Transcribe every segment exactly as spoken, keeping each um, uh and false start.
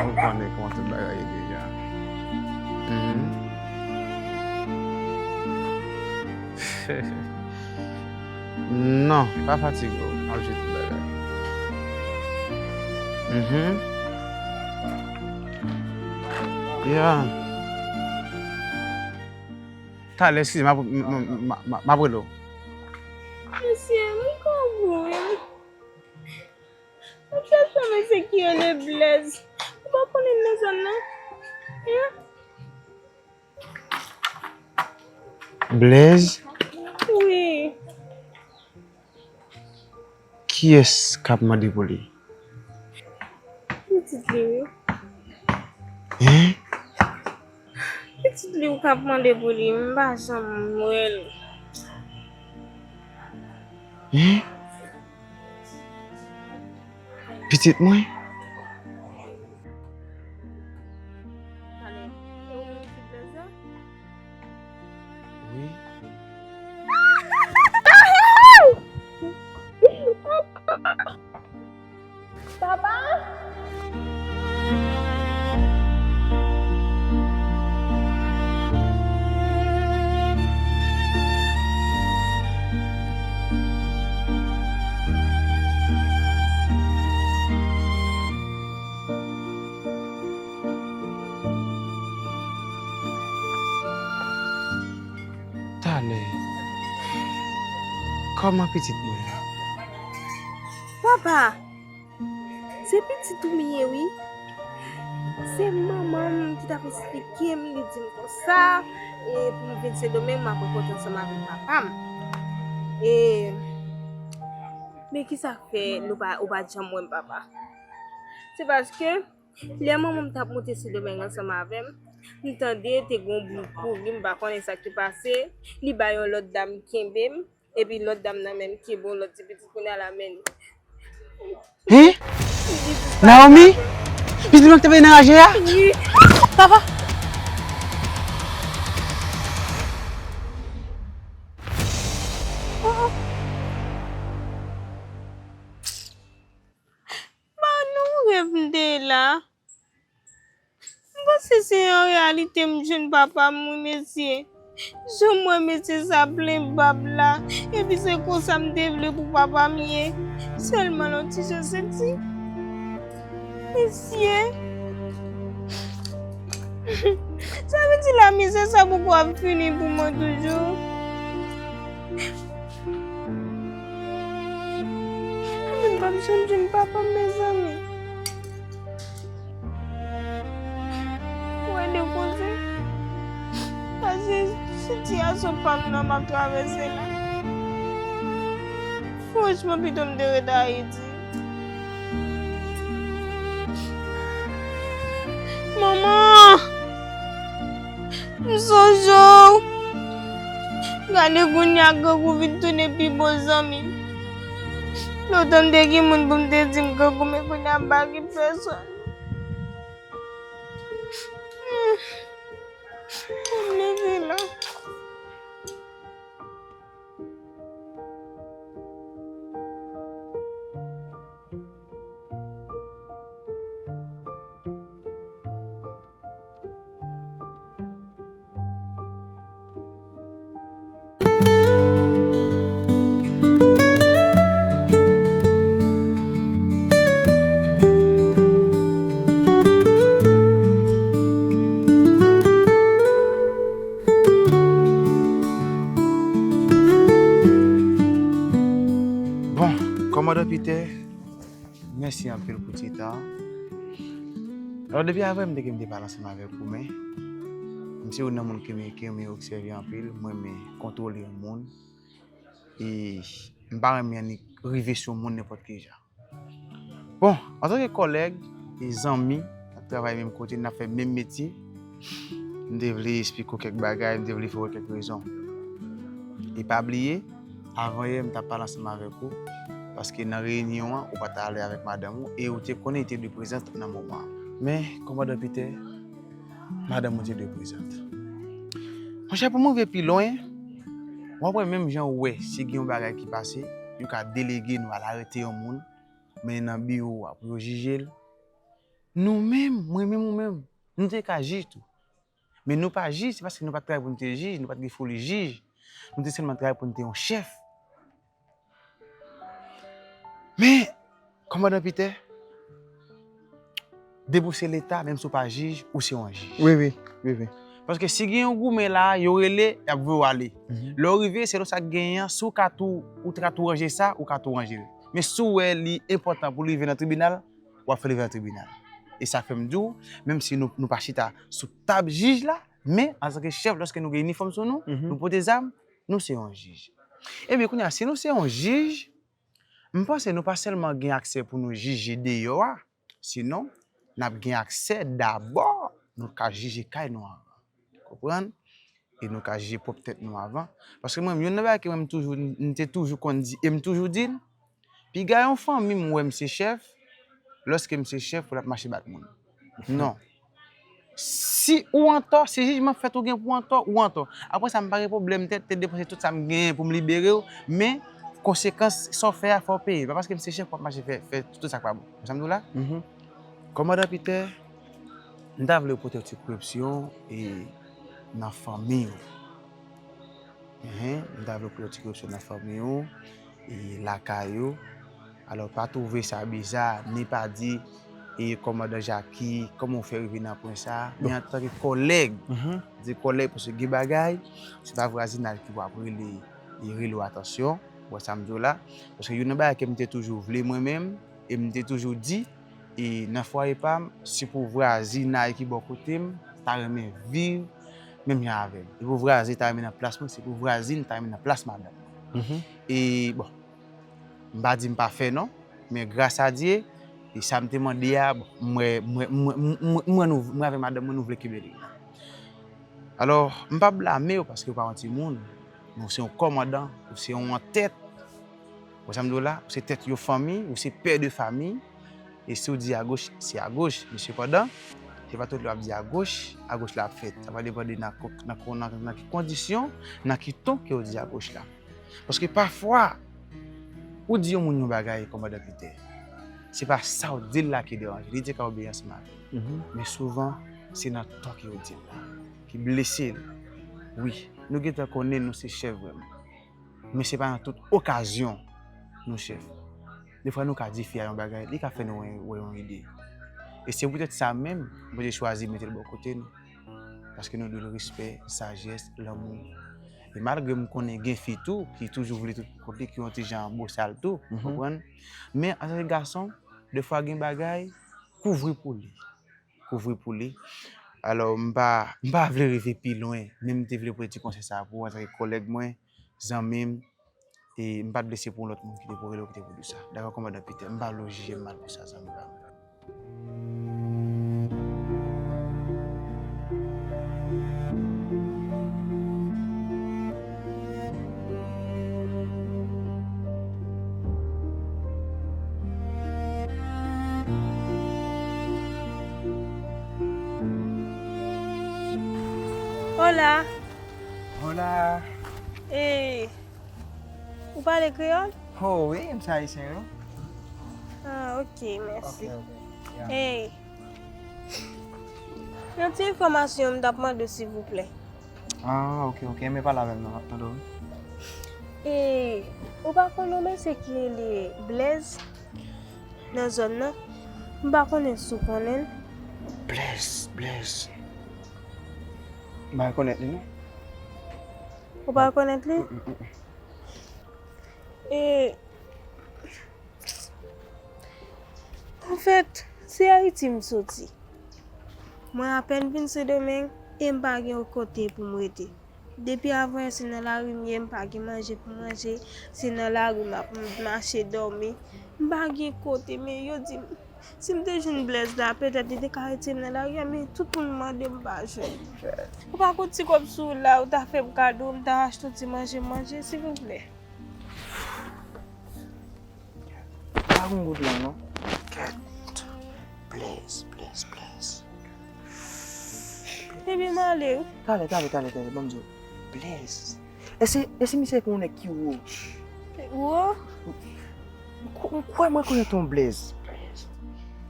Ou konnen kòman tout bagay ye deja. Mhm. Non, pa fatige w, m ap jere tout bagay. Mhm. Yeah. Talè, eskize m, m ap rele w. Mesye, m konprann. M ap chèche yon mesye ki rele Blèz. Ou pa konnen l nan zòn nan? Hein? Blèz? Wi. Kiyès k ap mande pou li? Pitit li, wi. Hein? Pitit li ou k ap mande pou li, m pa janm wè l. Hein? Pitit mwen? Wi. Papa? Talè. Kòman pitit mwen an? Papa, se pitit ou m ye, wi. Se manman m ki t ap esplike m, li di m konsa, e pou m vin Sendomeng, m ap rankontre ansanm avèk papa m. E, men kisa k fè nou pa, ou pa t janm wè m, papa? Se paske lè manman m t ap monte Sendomeng ansanm avè m, m tande te gen yon boug kouri, m pa konnen sa k te pase, li bay yon lòt dam kenbe m, epi lòt dam nan menm kenbe yon lòt ti pitit, kounye a l amenn. Hein? Naomi? Pitit mwen ki te peye nan raje a? Wi. Papa! Oh, oh. Pa nan rèv m te ye la. M panse se an reyalite m jwenn papa m, wi, mesye. Jan m wè mesye sa plen bab la, epi se konsa m te vle pou papa m ye. Sèlman yon ti jan senti. Mesye. Sa vle di la mizè sa poko ap fini pou mwen toujou. Mwen p ap janm jwenn papa m, mezanmi. Mwen de koze. Paske sitiyasyon pa m nan m ap travèse la. Franchman, pito m te ret Ayiti. Manman! M sonje w. Gade kounye a grangou vin tounen pi bon zanmi m. Lontan m te gen moun pou m te di m grangou, men kounye a m pa gen pèsonn. Pou m leve la. Bon, kòmandan Peter, mèsi anpil pou ti tan an. Alò, depi avan m te gen m te pale ansanm avèk ou, men m se youn nan moun ke m, ke m obsève anpil, m renmen kontwole yon moun. E m pa renmen annik rive sou moun nenpòt ki jan. Bon, antanke kòlèg e zanmi n ap travay menm kote, n ap fè menm metye, m te vle esplike w kèk bagay, m te vle fè w wè kèk rezon. E pa bliye, avan yè m t ap pale ansanm avèk ou, paske nan reyinyon an, ou pa t ale avèk madanm ou, e ou te konnen li te dwe prezan nan moman an. Men, kòmandan Peter, madanm ou te dwe prezan. Monchè, pou m rive pi lwen, w ap wè menm jan ou wè, si gen yon bagay ki pase, yo ka delege nou al arete yon moun, mennen nan biwo a pou yo jije l. Nou menm, mwen menm, ou menm, nou te ka jij tou. Men nou pa jij, se paske nou pa t travay pou nou te jij, nou pa t gen foli jij. Nou te sèlman travay pou nou te yon chèf. Men, kòmandan Pitè, depi w se Leta, menm si w pa jij, ou se yon jij. Wi, wi, wi, wi. Paske si gen yon goumen la, yo rele, y ap voye w ale. Mhm. Lè w rive, selon sa k genyen an, si w ka tou, ou te ka tou ranje sa, ou ka tou ranje l. Men si w wè li enpòtan pou l rive nan tribinal, w ap fè l rive nan tribinal. E sa fè m di w, menm si nou, nou pa chita sou tab jij la, men antanke chèf, lòske nou gen inifòm sou nou, mhm, nou pote zam, nou se yon jij. Ebyen, kounye a, si nou se yon jij, m panse nou pa sèlman gen aksè pou nou jije deyò a, sinon, n ap gen aksè dabò, nou ka jije kay nou anvan. Konprann? E nou ka jije pwòp tèt nou avan. Paske mwen, youn nan bagay ke mwen, m toujou, m te toujou konn di, e m toujou di l, piga yon fanmi m wè m se chèf, lòske m se chèf, pou l ap mache bat moun. Non. Si ou antò, si jijman fèt ou gen pou antò, ou antò. Apre sa, m pa gen pwoblèm tèt, te depanse tout sa m genyen pou m libere w, men konsekans sa w fè a, fò w peye l. Pa paske m se chèf, w ap mache fè, fè tout sa k pa bon. Ou sa m di w la? Mhm. Kòmandan Pitè, m ta vle pote yon ti koreksyon e nan fanmi w. Enhen, m ta vle pote yon ti koreksyon nan fanmi w e lakay ou. Alò, pa twouve sa biza, ni pa di, e kòmandan Jaki, kòman w fè rive nan pwen sa a? Men antanke kòlèg, mhm, di kòlèg, paske gen bagay, se pa vwazinaj ki pou ap rele, e rele w atansyon, ou wè sa m di w la. Paske youn nan bagay ke m te toujou vle mwen menm, e m te toujou di, e nan fwaye pa m, se pou vwazinay ki bò kote m ta renmen viv menm jan avè m. E pou vwazen ta renmen nan plas mwen, se pou vwazen ta renmen nan plas madanm mwen. Mhm. E bon, m pa di m pa fè non, men gras a Dye, e sa m te mande a, bon, mwen, mwen, mwen, mwen, mwen, nou, mwen avè madanm mwen, nou vle kenbe liy la. Alò, m p ap blame w paske w pa yon timoun, men w se yon kòmandan, w se yon antèt. Ou sa m di w la, w se tèt yon fanmi, w se pè de fanmi. E si w di agoch, se agoch. Men sepandan, se pa tout lè w ap di agoch, agoch la ap fèt. Sa va depande nan, nan, nan, nan ki kondisyon, nan ki ton ke w di agoch la. Paske pafwa, ou di yon moun yon bagay, kòmandan Pitè, se pa sa w di l la ki deranje li, li te ka obeyi ansanm avè l. Mhm. Men souvan, se nan ton ke w di l la ki blese l. Wi, nou gentan konnen nou se chèf vrèman. Men se pa nan tout okazyon nou chèf. Defwa nou ka di fi a yon bagay, li ka fè nou wè, wè yon ide. E se poutèt sa menm, Bondye chwazi mete l bò kote nou. Paske nou dwe l respè, sajès, lanmou. E malgre m konnen gen fi tou ki toujou vle tout pou kont li, ki yon ti jan bosal tou, mhm, konprann? Men antanke gason, defwa gen bagay, kouvri pou li. Kouvri pou li. Alò, m pa, m pa vle rive pi lwen, men m te vle pote ti konsèy sa a pou w antanke kòlèg mwen, zanmi m, e m pa t vle se pou yon lòt moun ki te pou rele w, ki te pou di w sa. Dakò, kòmandan Pitè, m pa vle w jije m mal pou sa, zanmi pa m. Hola. Hola. Eh, ou pale kreyòl? Oh wi, m se ayisyen wi. Ah, ok, mèsi. Ok, ok. Yeah. Eh, yon ti enfòmasyon m t ap mande w, silvouplè. Ah, ok, ok. Enben pale avè m non, m ap tande w. E, ou pa konn yon mesye ki rele Blaze nan zòn nan? M pa konnen si w konnen l. Blaze, Blaze. M pa rekonèt li non. Ou pa rekonèt li? Mm, mm, mm, mm. E, anfèt, se Ayiti m soti. Mwen apèn vin Sendomeng e m pa gen yon kote pou m rete. Depi avanyè se nan lari m ye, m pa gen manje pou m manje, se nan lari m ap mache dòmi. M pa gen kote, men yo di m, si m te jwenn Blaze la, petèt li te ka retire m nan lari a, men tout moun m mande m pa jwenn. Ou pa gon ti kòb sou ou la, ou ta fè m kado, m ta achte yon ti manje m manje, silvouplè. Pa gon goud la non. Kèt. Blaze, Blaze, Blaze. Ebyen, m ale wi. Talè, talè, talè, talè, ban m di w. Blaze. Èske, èske misye se yon nèg ki wo? Wo? M kwè, m kwè mwen rekonèt yon Blaze. Blaze,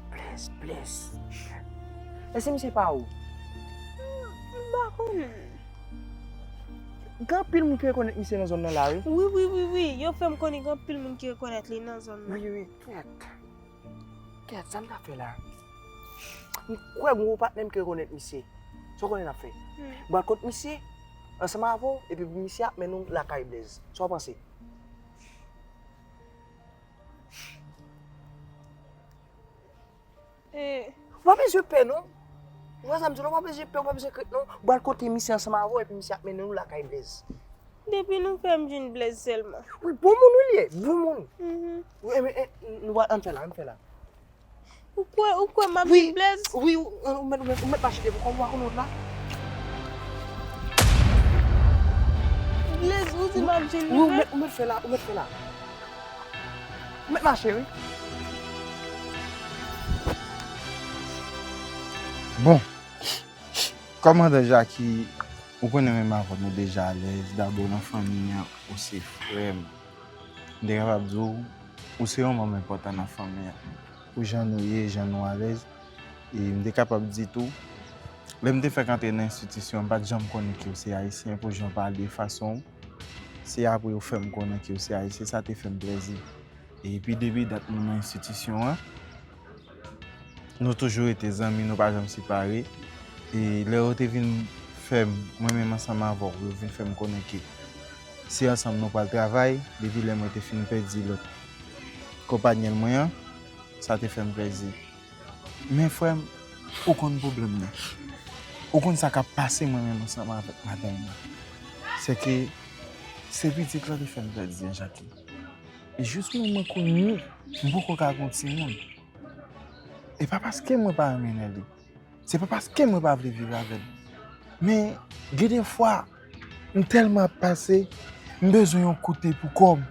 Blaze, Blaze. Èske misye pa ou? M pa konnen. Gen anpil moun ki rekonèt misye nan zòn nan la, wi. Wi, wi, wi, wi. Yo fè m konnen gen anpil moun ki rekonèt li nan zòn nan. Wi, wi, kèt. Kèt, sa m ta fè la? M kwè gen yon patnè m ki rekonèt misye. Sa w konnen n ap fè? Hmm. M pral kot misye, ansanm avè w, epi pou misye ap mennen w lakay Blèz. Sa w panse? Eh. Ou pa bezwen pè, non. Ou wè sa m di w la, ou pa bezwen pè, ou pa bezwen krent, non. Ou pral kote misye ansanm avè w, epi misye ap mennen nou lakay Blèz. Depi nou fè m jwenn Blèz sèlman. Wi, bon moun wi li ye, bon moun. Mhm. Wi, e, e, nou pral, ann fè la, ann fè la. Ou kwè, ou kwè m ap jwenn Blèz? Wi, ou, ou mèt, ou mèt, ou mèt mache devan kò m, ou pa konn wout la. Blèz, ou di m ap jwenn li vre? Wi, ou mèt, ou mèt fè la, ou mèt fè la. Ou mèt mache, wi. Bon, kòmandan Jaki, ou konnen menm avè m ou deja alèz, dabò nan fanmi an, ou se frè m. M te kapab di w, ou se yon manm enpòtan nan fanmi an. Pou jan nou ye, jan nou alèz, e m te kapab di tou, lè m te fèk antre nan enstitisyon an, m pa t janm konnen ke w se ayisyen, pou jan w pale, fason w, se apre yo fè m konnen ke w se ayisyen, sa te fè m plèzi. Epi depi dat nou nan enstitisyon an, nou toujou rete zanmi, nou pa janm separe. E lè yo te vin fè m, mwen menm ansanm avè w, yo vin fè m konnen ke se ansanm nou pral travay, depi lè mwen te fin pèdi lòt konpayèl mwen an, sa te fè m plèzi. Men frè m, ou konn pwoblèm nan. Ou konn sa k ap pase mwen menm ansanm avèk madanm nan. Se ke se pitit lan ki fè m pèdi an, Jaki. E jis moman kounye a, m poko ka gen timoun. E pa paske mwen pa renmen Nelly. Se pa paske mwen pa vle viv avè l. Men, gen de fwa, m tèlman ap pase, m bezwen yon kote pou kò m.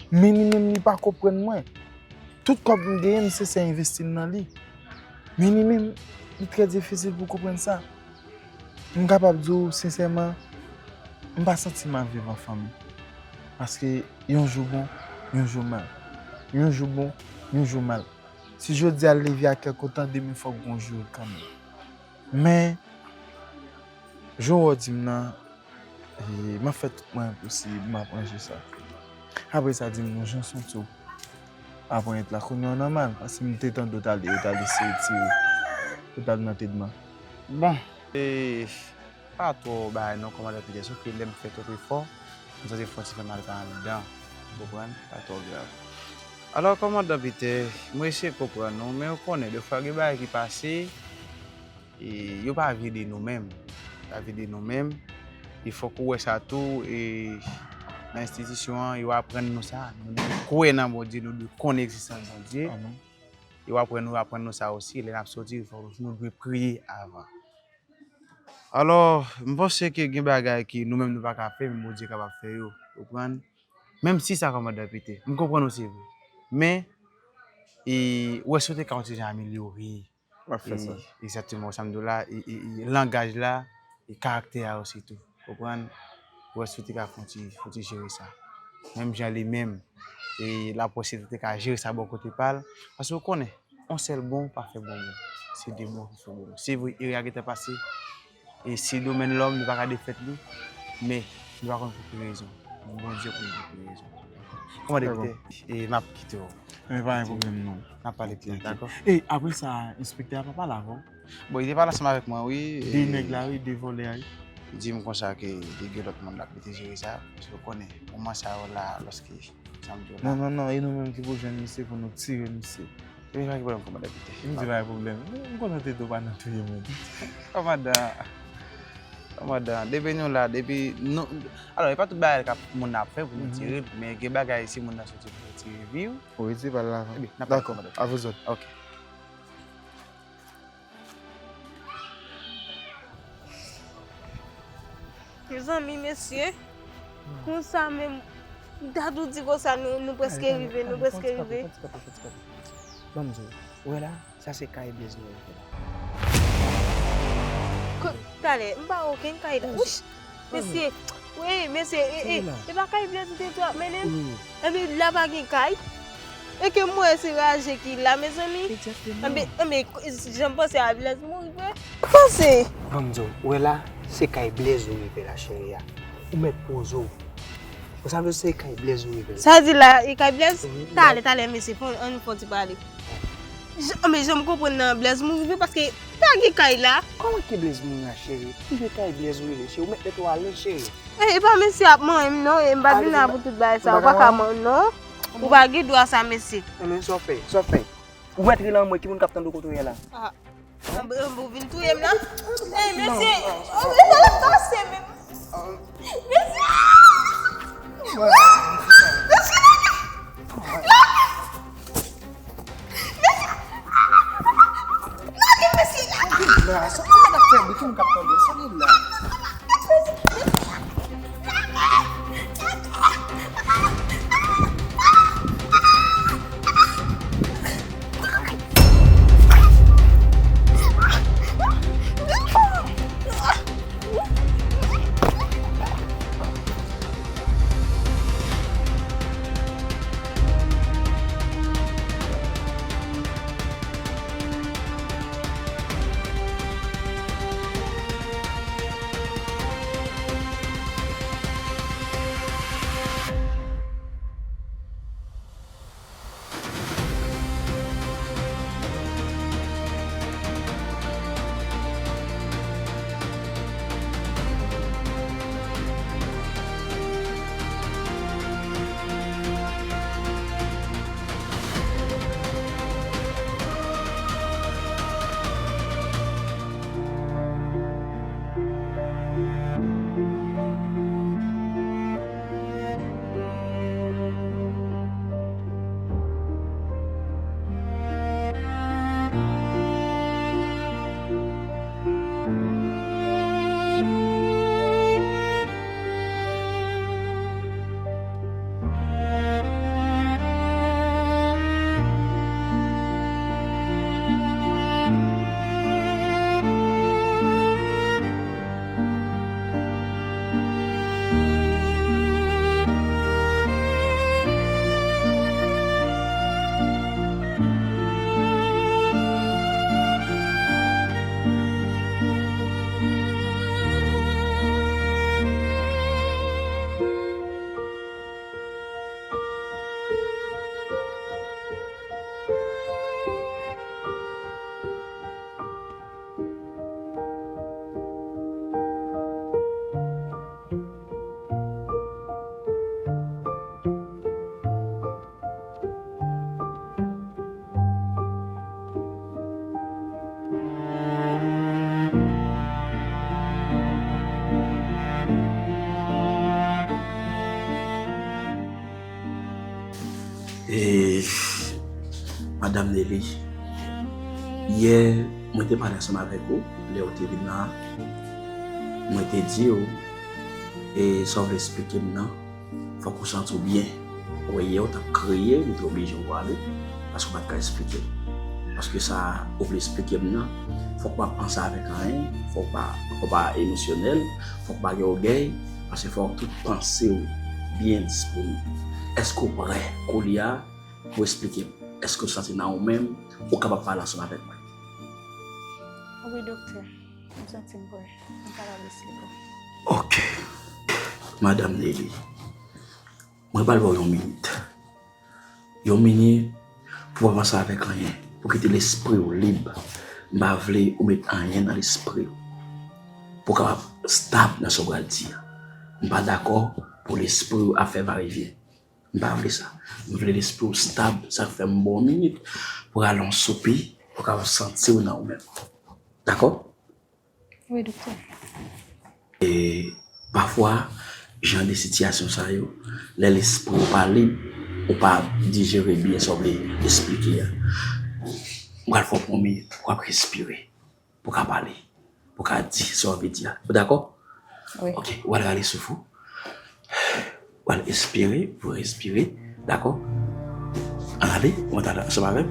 Men li menm, li pa konprann mwen. Tout kòb m genyen, m sensè envesti l nan li. Men li menm, li trè difisil pou konprann sa. M kapab di w sensèman, m pa santi m ap viv an fanmi. Paske yon jou bon, yon jou mal. Yon jou bon, yon jou mal. Si jodi a l leve ak kè kontan, demen fòk gon jou kanmenm. Men, jan w di m nan, e, m ap fè tout mwayen posib, m ap ranje sa. Apre sa, di m non, jan w santi w apre yèt la, kounye a w nòmal, paske m te tande w t ale, w t ale se retire, w t al nan tretman. Bon, e, pa twò bagay non, kòmandan Pitè, sof ke lè m fè twòp efò, m santi fò ti fè mal pa anndan, ou konprann? Pa twò grav. Alò, kòmandan Pitè, mwen eseye konprann ou, men ou konnen, defwa gen bagay ki pase, e yo pa vle de nou menm. Pa vle de nou menm. E fòk ou wè sa tou, e nan enstitisyon an, yo aprann nou sa. Nou dwe kwè nan Bondye, nou dwe konnen egzistans Bondye. Amèn. Yo aprann nou, aprann nou sa osi, lè n ap soti, fòk nou dwe priye avan. Alò, m panse ke gen bagay ke nou menm nou pa ka fè, men Bondye kapab fè yo. Ou konprann? Menm si sa kòmandan Pitè. M konprann ou, se vre. Men, e, ou wè si w te ka yon ti jan amelyore. M ap fè sa. E, egzakteman, sa m di w la, e, e, e, langaj la, e karaktè a osi tou. Konprann? Ou wè si w te ka fè yon ti, fè yon ti jere sa. Menm jan li menm, e l ap wè si l te ka jere sa bò kote pa l. Paske w konnen, yon sèl bon pa fè bon bon. Se de bon ki fè bon bon. Se vre, erè a gentan pase. E se domèn lòm, nou pa ka defèt li, men nou pa konn pou ki rezon. Bondye konn pou ki rezon. Kòmandan Pitè, e m ap kite w. Men pa gen pwoblèm non. N ap pale pi ta, dakò? E apre sa, enspektè a pa pale avè w? Bon, li te pale ansanm avèk mwen, wi. De nèg la, wi, de vòlè a, wi. Li di m konsa ke li gen lòt moun l ap mete jere sa, paske w konnen, moman sa yo la, lòske, sa m di w la. Non, non, non, e nou menm ki pou jwenn misye pou nou tire misye. Epi pa gen pwoblèm, kòmandan Pitè. M di pa gen pwoblèm. M kontan tete w pa nan touye moun. Kòmandan, kòmandan, depi nou la, depi nou, alò, e pa tout bagay k ap, moun nan ap fè pou nou tire l, men gen bagay si moun nan soti pou retire vi w. Wi, di pa l la. Ebyen, n ap pale, kòmandan Pitè. Dakò, a vous autres. Ok. Mezanmi, mesye, konsa menm, dat ou di konsa, nou, nou prèske rive, nou prèske rive. Ban m di w, ou wè la, sa se kay Blaze nou rive la. Talè, m pa wè okenn kay la. Wouch! Mesye, wi, mesye, e, e, e pa kay Blaze ou te di w ap mennen m? Ebyen, la pa gen kay. E ke m wè se raje ki la, mezanmi. Anben, anben, jan m panse a Blaise mouri vre. Panse. Ban m di w, ou wè la, se kay Blaise ou rive la, cheri a. Ou mèt poze w. Ou sa vle se kay Blaise ou rive la. Sa di la, e kay Blaise? Talè, talè, mesye, fò, ann fè yon ti pale. Jan, men jan m konprann nan, Blaise mouri vre, paske pa gen kay la. Kòman ke Blaise mouri la, cheri? Ki vye kay Blaise ou rive, cheri? Ou mèt mete w alèz, cheri. E, e pa mesye ap manyen m non, e m pa vin la pou tout bagay sa, ou pa ka manyen m non. Ou pa gen dwa sa, mesye. Enben, sa w fè, sa w fè. Ou mèt rele anmwe, ki moun k ap tande w kote w ye la? Ah. Anben, anben, ou vin touye m la? Ey, mesye, anben, sa l ap pase menm? Mesye! Mesye, lage! Lage! Mesye, lage! Lage, mesye, lage! Sa w ap fè, ki moun k ap tande w, sa w ap fè la? E, Madanm Nelly, yè, mwen te pale ansanm avèk ou, lè ou te vin la, mwen te di w, e, sa w vle esplike m nan, fòk ou santi w byen. Ou wè, yè ou t ap kriye, li te oblije w pale, paske ou pa t ka esplike l. Paske sa ou vle esplike m nan, fòk ou pa panse avèk anyen, fòk ou pa, fòk ou pa emosyonèl, fòk ou pa gen ògèy, paske fòk tout panse w byen disponib. Èske ou prè kounye a pou esplike m? Èske ou santi nan ou menm, ou kapab pale ansanm avèk mwen? Wi, doktè. M santi m prè. M kapab esplike w. Ok. Madanm Nelly, mwen pral ba w yon minit. Yon minit pou w pa panse avèk anyen, pou kite lespri w lib. M pa vle ou met anyen nan lespri w. Pou w kapab stab nan sa w pral di a. M pa dakò pou lespri w ap fè va e vyen. M pa vle sa. M vle lespri w stab, sa k fè m ba w yon minit pou w rale yon soupi, pou w kapab santi w nan ou menm. Dakò? Wi, doktè. E pafwa, jan de sitiyasyon sa yo, lè lespri w pa lib, ou pa dijere byen sa w vle esplike a. M pral fè w pran yon minit pou w ap respire, pou w ka pale, pou w ka di sa w anvi di a. Ou dakò? Wi. Ok, ou al rale souf ou. Ou al espire, pou respire, dakò? Ann ale, ou antre ansanm avè m.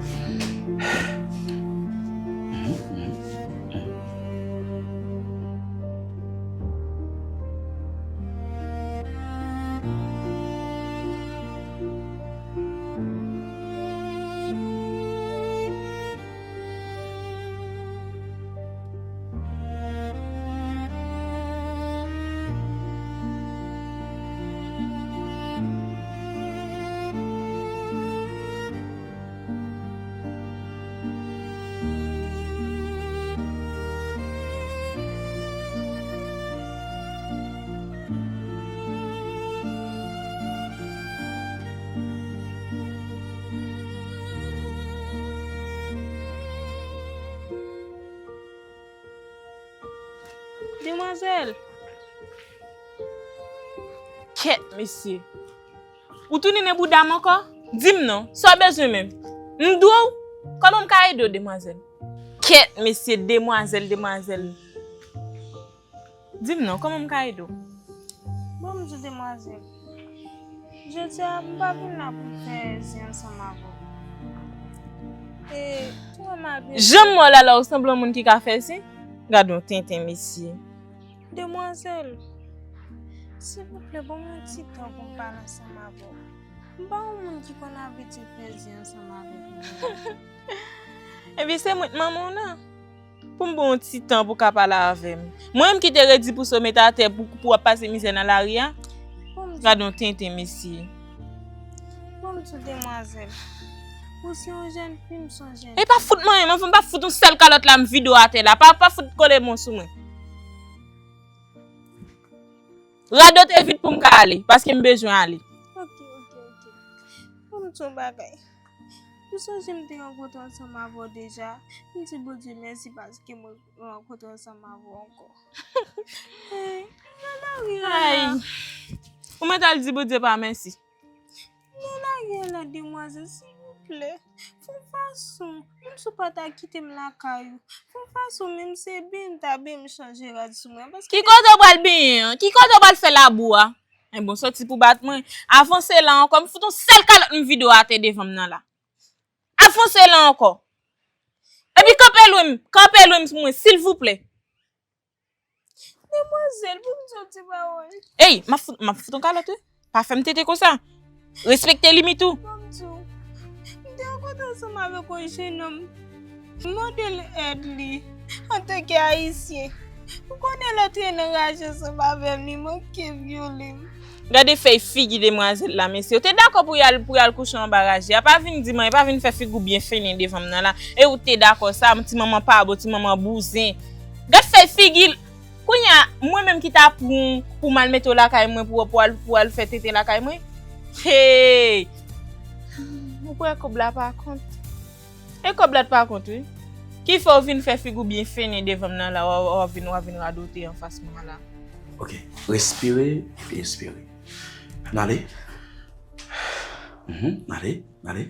Demwazèl! Kèt, mesye! Ou tounen nan bouda m ankò? Di m non, sa w bezwen menm? M dwe w? Kòman m ka ede w, demwazèl? Kèt, mesye, demwazèl, demwazèl. Di m non, kòman m ka ede w? Bon, m di w, demwazèl, jodi a, m pa vin la pou m fè zen ansanm avè w. E, tou wè malgre jan m wè w la la, ou sanble yon moun ki ka fè zen. Gade yon tenten, mesye. Demwazèl, silvouplè, ban m yon ti tan pou m pale ansanm avè w. M pa yon moun ki konn abitye fè zen ansanm avèk moun. Ebyen, se mwen k manman w nan. Pou m ba w yon ti tan pou w ka pale avè m. Mwen menm ki te redi pou w mete atè pou, pou w ap pase mizè nan lari a? Bon, m di, gade yon tenten, mesye. Bon, m di w, demwazèl, ou se yon jèn fi, m se yon jèn fi. E pa fout manyen, m anfen, pa fout yon sèl kalòt la, m vide w atè la. Pa, pa fout kole men w sou mwen. Radote vit pou m ka ale, paske m bezwen ale. Ok, ok, ok. Bon, m di w yon bagay. Ou sonje m te rankontre ansanm avè w deja? M di Bondye mèsi paske mwen rankontre ansanm avè w ankò. Hey, nan lari a la. Ay. Ou mèt al di Bondye pa mèsi. Nan lari a la, demwazèl, silvouplè. Fè yon fason, menm si w pa ta kite m lakay ou, fè yon fason, menm se byen, ta byen m chanje rad sou mwen, paske ki kote w pral benyen an? Ki kote w pral fè labou a? Enben, sòti pou bat mwen. Avanse la ankò, m fout yon sèl kalòt m vide w atè devan m nan la. Avanse la ankò. Epi kanpe lwen m, kanpe lwen m pou mwen, silvouplè. Demwazèl, pou m di yon ti pawòl. Ey, m ap fout, m ap fout yon kalòt, wi. Pa fè m tete konsa. Respekte limit ou. Ban m di w, m te rankontre ansanm avèk yon jennonm. M mande l èd li, antanke Ayisyen. Ou konnen lè w te nan raje ansanm avè m, li manke vyole m. Gade fèy figi demwazèl la, mesye. Ou te dakò pou y al, pou y al kouche anba raje a. Pa vin di m anyen, pa vin fè figi w byen fennen devan m nan la. E ou te dakò sa, ti manman pa bon, ti manman bouzen. Gad fèy figi l. Kounye a, mwen menm ki ta pran w pou m al mete w lakay mwen, pou, pou al, pou al fè tenten lakay mwen. Hey! Ou kwè kòb la pa kont? E kòb la t pa kont, wi. Ki fè w vin fè figi w byen fennen devan m nan la, w a, w a vin, w a vin radote anfas mwen la. Ok, respire, epi espere. N ale. Mhm, n ale, n ale.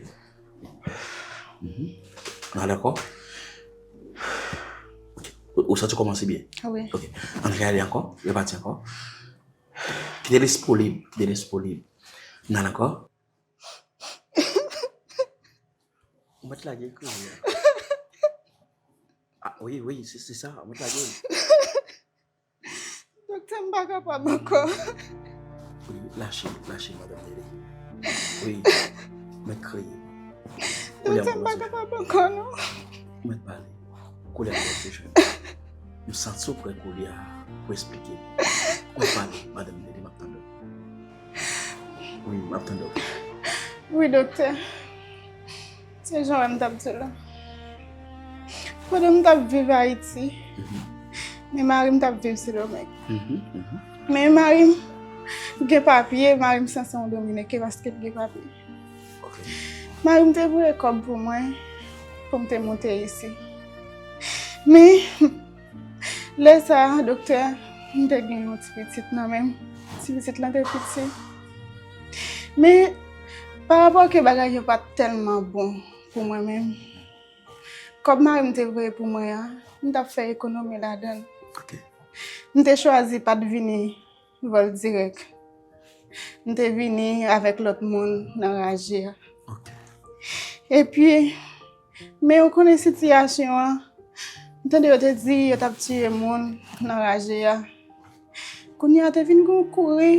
Mhm. N ale ankò. Ok. Ou, ou santi w kòmanse byen? Wi. Ok. Ann reyale ankò, repati ankò. Kite lespri w lib, kite lespri w lib. N ale ankò. Ou mèt lage kriye a. Ah, wi, wi, se, se sa, ou mèt lage. Doktè, m pa kapab ankò. Wi, lache, lache, madanm Nene. Wi, mèt kriye. Doktè, m pa kapab ankò, non. Ou mèt pale. Koulye a m ap bezwen. M santi w prè koulye a pou esplike. Ou mèt pale, madanm Nene, m ap tande w. Wi, m ap tande w. Wi, doktè. Se jan w wè m t ap di w la. Pandan m t ap viv Ayiti, mhm, men mari m t ap viv Sendomeng. Mhm, mhm. Men mari m gen papye, mari m sanse yon Dominiken paske l gen papye. Ok. Mari m te voye kòb pou mwen, pou m te monte isi. Men, lè sa a, doktè, m te gen yon ti pitit nan men m. Ti pitit lan te piti. Men, pa rapò ke bagay yo pa t tèlman bon pou mwen menm, kòb mari m te voye pou mwen an, m t ap fè ekonomi ladan l. Ok. M te chwazi pa t vini vòl dirèk. M te vini avèk lòt moun nan raje a. Ok. Epi, men ou konnen sitiyasyon an, m tande yo te di yo t ap tiye moun nan raje a. Kounye a te vin gen yon kouri,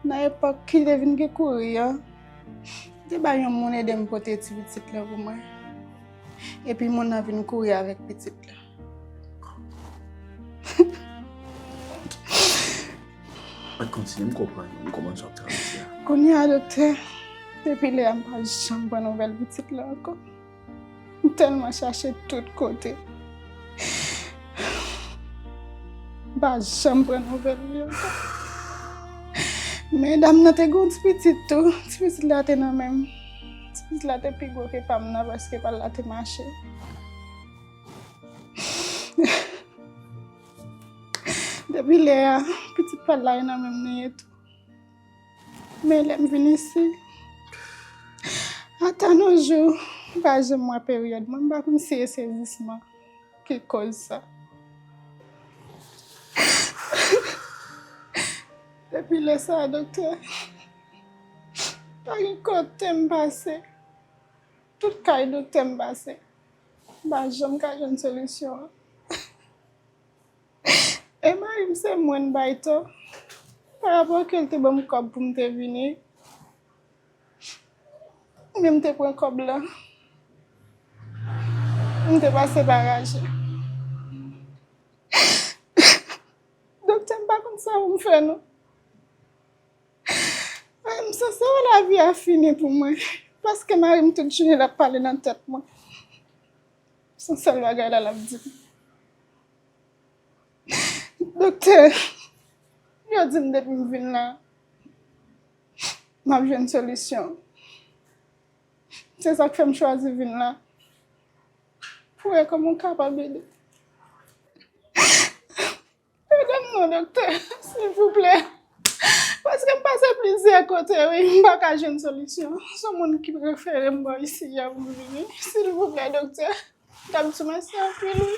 nan epòk ki te vin gen kouri an, m te bay yon moun ede m pote ti pitit lan pou mwen. Epi moun nan vin kouri avèk pitit lan. Mwen kontinye, m konprann, m konprann sa w ap travèse a. Kounye a, doktè, depi lè a m pa janm pran nouvèl pitit lan ankò. M tèlman chache tout kote. M pa janm pran nouvèl li ankò. Men dam nan te gen yon ti pitit tou. Ti pitit la te nan men m. Ti pitit la te pi gwo ke pa m nan paske pa l la te mache. Depi lè a, pitit pa l la, e nan menm li ye tou. Men lè m vin isi, ata nos jours, m pa janm wè peryòd mwen, m pa konn si e sezisman ki koz sa. Depi lè sa a, doktè, pa gen kote m pase. Tout kay doktè m pase. M pa janm ka jwenn solisyon an. E mari m se mwen l bay tò. Pa rapò ke l te ban m kòb pou m te vini. Men m te pran kòb la. M te pase pa raje. Doktè, m pa konn sa pou m fè non. Ay, m sanse wè lavi a fini pou mwen. Paske mari m tout jounen l ap pale nan tèt mwen. Se sèl bagay la l ap di m. Doktè, yo di m depi m vin la, m ap jwenn solisyon. Se sa k fè m chwazi vin la. Pou wè kòman m kapab ede. Ede m non, doktè, silvouplè. Paske m pase plizyè kote, wi, m pa ka jwenn solisyon. Se yon moun ki refere m bò isi a pou m vini. Silvouplè, doktè. M t ap di w mèsi anpil, wi.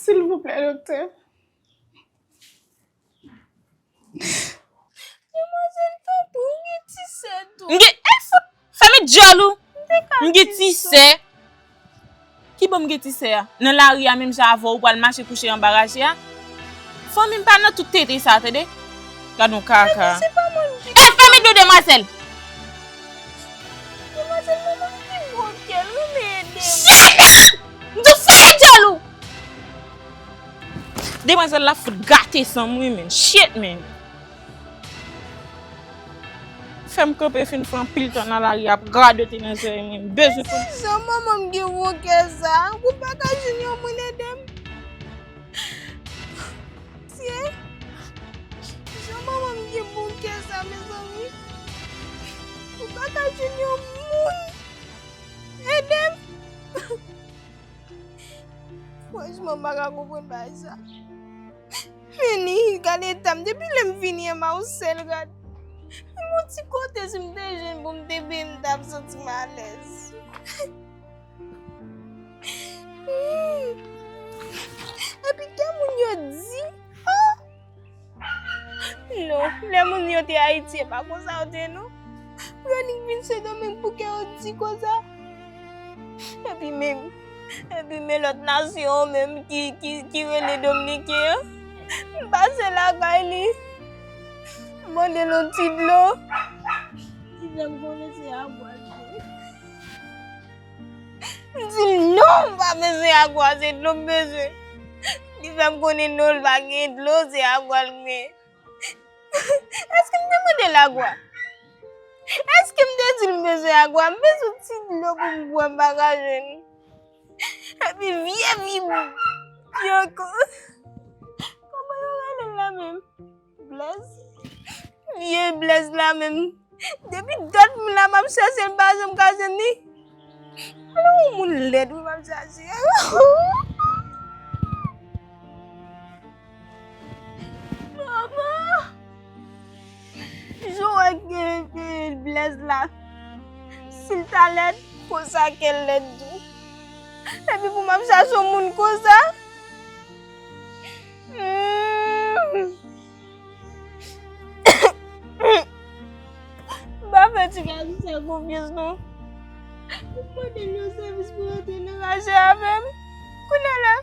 Silvouplè, doktè. Demwazèl, tanpri, w gen ti sè tou. M gen, eh, fou, fèmen djòl ou. M gen ti sè. Ki bò m gen ti sè a? Nan lari a, menm jan avè w, ou pral mache kouche anba raje a? Fanmi m pa nan tout tete sa, tande? Gad yon kaka. Epi se pa mwen ki... Eh, fèmen dlo demwazèl! Demwazèl, manman m ki gwo kè l, wi, men ede m. Shut up! M di w fèmen djòl ou! Demwazèl la fout gate san m wi, men. Shit, men. Fè m kanpe fin fè anpil tan nan lari ap radote nan zòrèy mwen. M bezwen pou... Jan manman m gen gwo kè sa, ou pa ka jwenn yon moun ede m? Tye, jan manman m gen bon kè sa, mezanmi. Ou pa ka jwenn yon moun ede m? Franchman, m pa ka konprann bagay sa. Men ni, gade eta m, depi lè m vini an, m a yon sèl rad. Menm yon ti kote, si m te jwenn pou m te benyen, m t ap santi m alèz. Epi, kè moun yo di, oh! Non, lè moun yo te Ayiti, e pa konsa yo te ye, non. Pou yo nik vin Sendomeng pou kè yo di konsa. Epi menm, epi men lòt nasyon menm ki, ki, ki rele Dominiken an, m pase lakay li, m mande l yon ti dlo. Li fè m konnen se agwa l ye. M di l non, m pa bezwen agwa, se dlo m bezwen. Li fè m konnen non, l pa gen dlo, se agwa l gen. Èske m te mande l agwa? Èske m te di l m bezwen agwa? M bezwen ti dlo pou m bwè, m pa ka jwenn. Epi vye vi, vye ko-, kòman yo rele l la menm? Blèz. Vye blèz la menm. Depi dat m la m ap chèche l, m pa janm ka jwenn li. Ala yon moun lèd wi m ap chache. Manman! Jan w wè ke, ke blèz la. Si l ta lèd, konsa ke l lèd tou. Epi pou m ap chache yon moun konsa. Hmm. M pa fè ti gason sa konfyans non. M mande l yon sèvis pou rantre nan raje avè m. Kounye a la,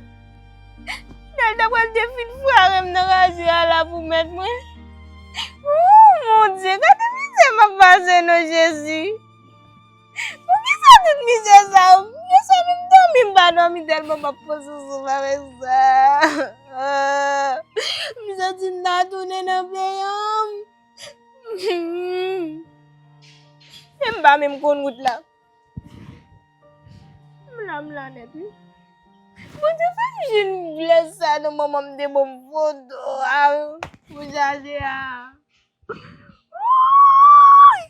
lè l ta pral te fin frare m nan raje a la pou mèt mwen. Oh, mon Dieu, gade mizè m ap pase non, Jezi. Poukisa tout mizè sa yo? Mezanmi, m dòmi, m pa dòmi tèlman m ap panse sou bagay sa. M santi m ta tounen nan peyi an. E m pa menm konn wout la. M la, m la nèt, wi. Bondye fè m jwenn blèz sa non, manman m te ban m foto a pou chache a. Wouy!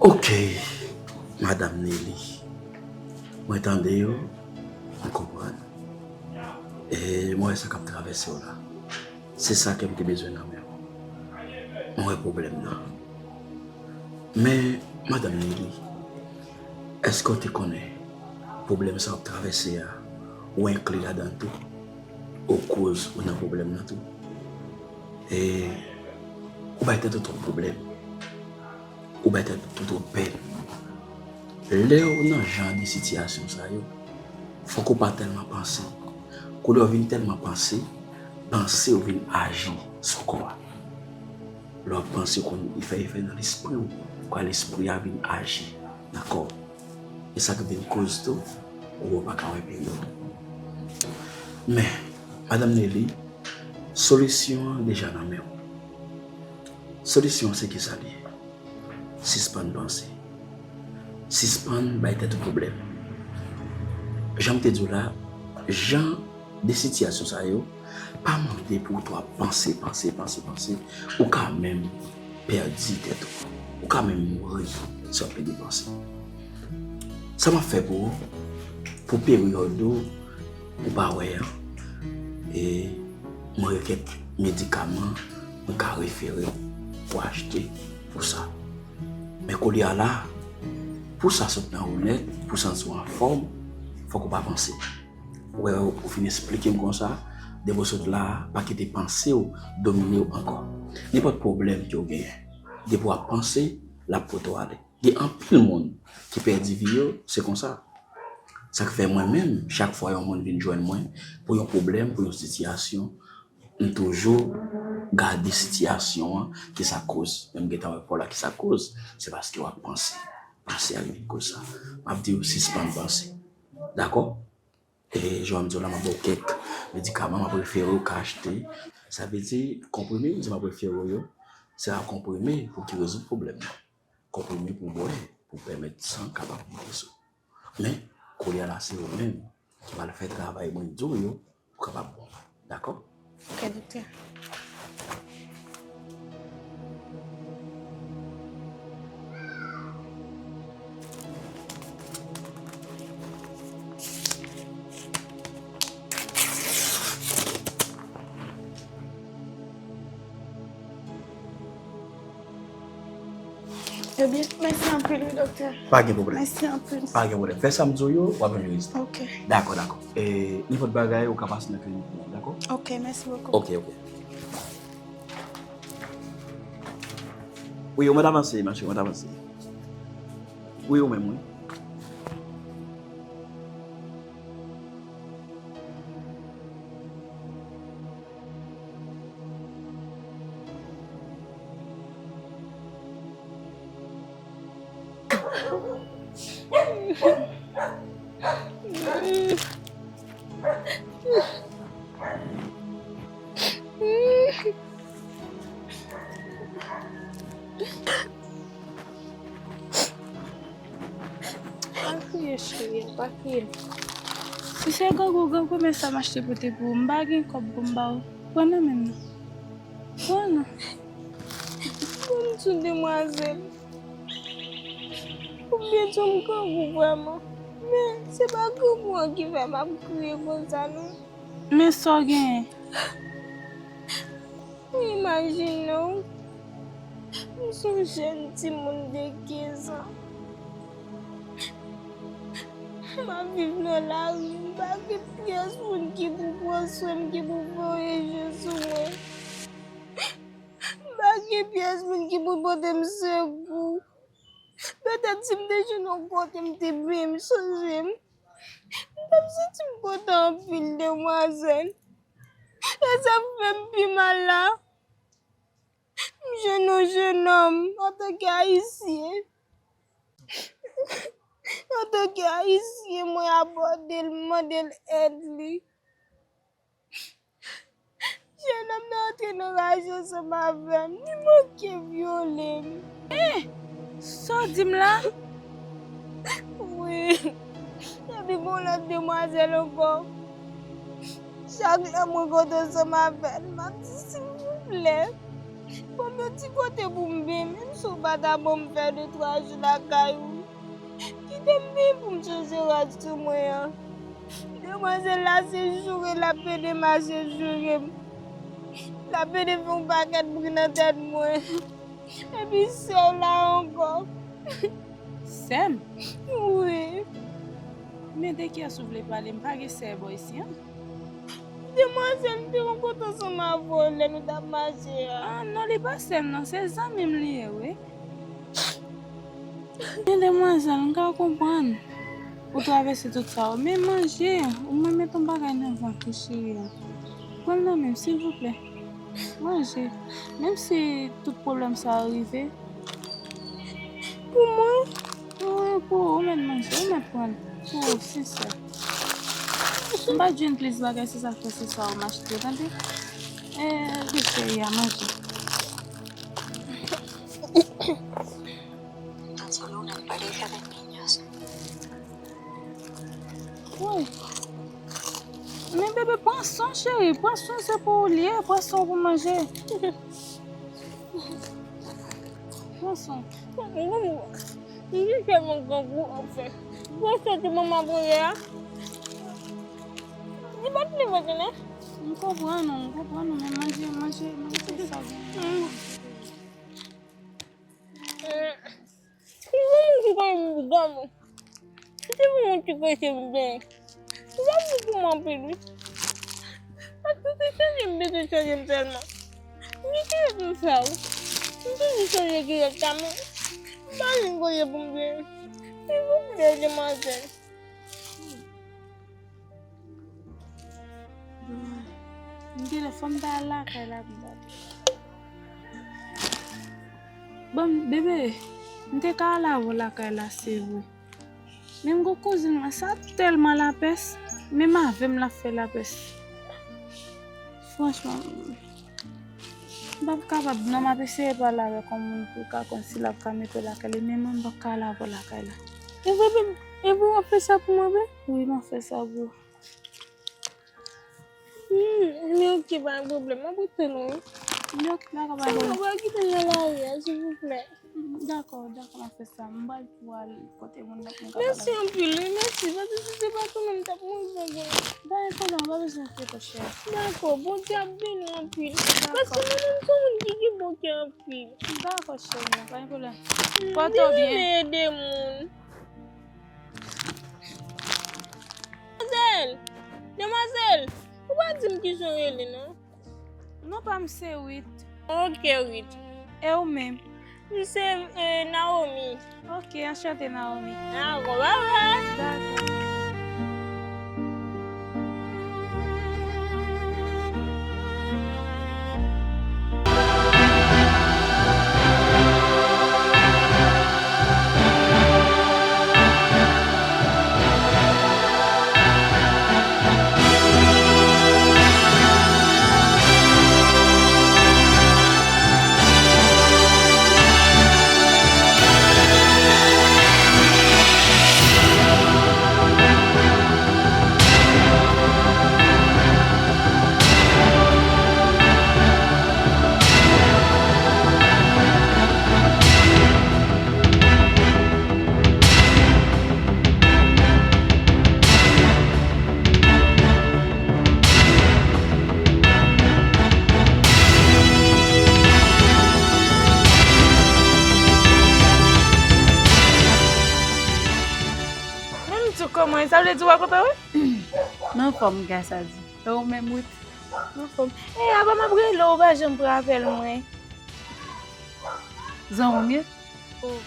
Ok. Madanm Nelly, mwen tande yo, mwen konprann. E mwen wè sa k ap travèse w la. Se sa ke m te bezwen nan men w. Mwen wè pwoblèm nan. Men, Madanm Nelly, èske w te konnen pwoblèm sa w ap travèse a, ou enkli ladan l tou? Ou koz ou nan pwoblèm nan tou? E ou bay tèt ou twòp pwoblèm. Ou bay tèt ou twòp pèn. Lè w nan jan de sitiyasyon sa yo, fòk ou pa tèlman panse. Koulè w vin tèlman panse, panse w vin aji sou kò a. Lè w ap panse, konn li fè efè nan lespri w, kwa lespri a vin aji nan kò w. E sa k vin koz tou, ou pa ka wè peryòd. Men, Madanm Nelly, solisyon an deja nan men w. Solisyon an se kisa l ye? Sispann panse. Sispann bay tèt ou pwoblèm. Jan m te di w la, jan de sitiyasyon sa yo, pa mande pou ou twò ap panse, panse, panse, panse. Ou ka menm pèdi tèt ou. Ou ka menm mouri si w ap plede panse. Sa m ap fè pou ou, pou peryòd ou, ou pa wè an, e mwen gen kèk medikaman mwen ka refere w pou achte pou sa. Men koulye a la, pou sa sot nan ou nèt, pou w santi w anfòm, fòk ou pa panse. Ou wè, ou fin esplike m konsa, depi w sot la, pa kite panse w domine w ankò. Nenpòt pwoblèm ke w genyen, depi w ap panse, l ap pote w ale. Gen anpil moun ki pèdi vi yo, se konsa. Sa k fè mwen menm, chak fwa yon moun vin jwenn mwen pou yon pwoblèm, pou yon sitiyasyon, m toujou gade sitiyasyon an, ki sa koz. Men m gentan wè pa w la ki sa koz, se paske w ap panse. Panse a ki koz sa. M ap di w sispann panse. Dakò? E jan m di w la, m ap ba w kèk medikaman, m ap refere w ka achte. Sa vle di, konprime m di m ap refere w yo, se pa konprime pou ki rezoud pwoblèm nan. Konprime pou bwè, pou pèmèt san kapab monte sou. Men, koulye a la, se ou menm ki pral fè travay mwen di w yo pou kapab bon. Dakò? Ok, doktè. Ebyen, mèsi anpil, wi, doktè. Pa gen pwoblèm. Mèsi anpil. Pa gen pwoblèm. Fè sa m di w yo, w ap jwenn rezilta. Ok. Dakò, dakò. E, nenpòt bagay, ou ka pase nan klinik mwen, dakò? Ok, mèsi bokou. Ok, ok. Wi, ou mèt avanse, ma chérie, ou mèt avanse. Wi, ou menm, wi. Pa kriye, cheri, pa kriye. Ou se granmoun, granmoun, men sa m achte pote pou ou. M pa gen kòb pou m ba ou. Pran nan men m nan. Pran nan. Bon, m sou demwazèl. Ou byen di m grangou vrèman. Men, se pa grangou an ki fè m ap kriye konsa, non. Men sa w genyen? Imajine w, m se yon jèn timoun de kenz an. M ap viv nan lari, m pa gen pyès moun ki pou pran swen m, ki pou voye je sou mwen. M pa gen pyès moun ki pou pote m sekou. Petèt si m te jwenn yon kote m te byen, m sonje m, m t ap santi m kontan anpil, demwazèl. E sa k fè m pi mal la, m jwenn yon jenòm antanke Ayisyen. Antanke Ayisyen, mwen abòde l, m mande l èd li. Jenòm nan antre nan raje ansanm avè m, li manke vyole m. Eh! Sa w di m la? Wi. Epi gon lòt demwazèl ankò. Chak lè mwen kontre ansanm avè l, m ap di, silvouplè, ban m yon ti kote pou m byen, menm si w pa ta ban m fè de twa jou lakay ou. Depi pou m chanje rad sou mwen an, demwazèl la se joure l ap pede mache joure m. L ap pede fè yon pakèt bri nan tèt mwen. Epi sè w la ankò. Sè m? Wi. Men de kiyès ou vle pale? M pa gen sè bò isi an. Demwazèl m te rankontre ansanm avè w lè nou t ap mache a. Ah, non, li pa sè m, non. Se zanmi m li ye, wi. Men demwazèl, m ka konprann ou travèse tout sa yo. Men manje, ou mwen met yon bagay nan vant ou, cheri. Pran l nan men m, silvouplè. Manje. Menm si tout pwoblèm sa yo rive. Pou mwen? Wi, pou ou, ou mèt manje, ou mèt pran l. Pou ou, sensè. M pa t jwenn plis bagay, se sa k fè se sa ou m achte, tande? E, wi, cheri a, manje. Tan solo un par de niños. Woy. Men bebe, pran swen, cheri. Pran swen, se pou ou li ye. Pran swen pou manje. Pran swen. M gen tèlman grangou, anfen. Gwo soti manman voye a. Li pa t leve konnen. M konprann ou, m konprann ou, men manje, manje, manje sa w gen. Mm. Ki moun ki konn granmoun? Se pou moun ki prese m genyen. Ou pa bon pou mwen anpil, wi. Paske se chanje m bezwen chanje m sèlman. M gen kiyès m sa, wi. M toujou chanje kiyès sa, men m pa jwenn kote pou m jwenn. Silvouplè, demwazèl. M genlè fò m ta al lakay la pou m ta. Bon, bebe, m te ka al avè w lakay la, se vre. Men m gon kouzin mwen, sa tèlman lapès, menm avè m l ap fè lapès. Franchman, m p ap kapab, non, m ap eseye pale avèk yon moun pou l ka konn si l ap ka mete w lakay li, men mwen, m p ap ka al avè w lakay la. E vre, bebe? E vre w ap fè sa pou mwen vre? Wi, m ap fè sa pou ou. Hmm, men oke, pa gen pwoblèm. M ap rete lwen. Men oke, dakò, pa gen pwoblèm. Sèlman pa kite m nan lari a, silvouplè. Dakò, dakò, m ap fè sa. M pral tou al kote moun nan pou m kapab. Mèsi anpil, wi, mèsi. Paske si se pa tou, m t ap mouri sangonn. Pa gen pwoblèm, pa bezwen enkyete w, chè. Dakò, Bondye ap beni w anpil. Dakò. Paske mwen menm, se yon moun ki gen bon kè anpil. Dakò, chè, non, pa gen pwoblèm. Hmm, pòte w byen. Ede moun. Demwazèl! Demwazèl! Ou pa di m kijan w rele, non? Non pa m se Ruth. Ok, Ruth. E ou menm? M se, eh, Naomi. Ok, anchante, Naomi. Dakò, bye bye. Dakò. Menm tou kòman, sa vle di w pa kontan, wi? M anfòm, gras a Dye. E ou menm, Ruth? M anfòm. E, apa m ap rele w, ou pa janm pran apèl mwen? Zanmi w ye? Oh.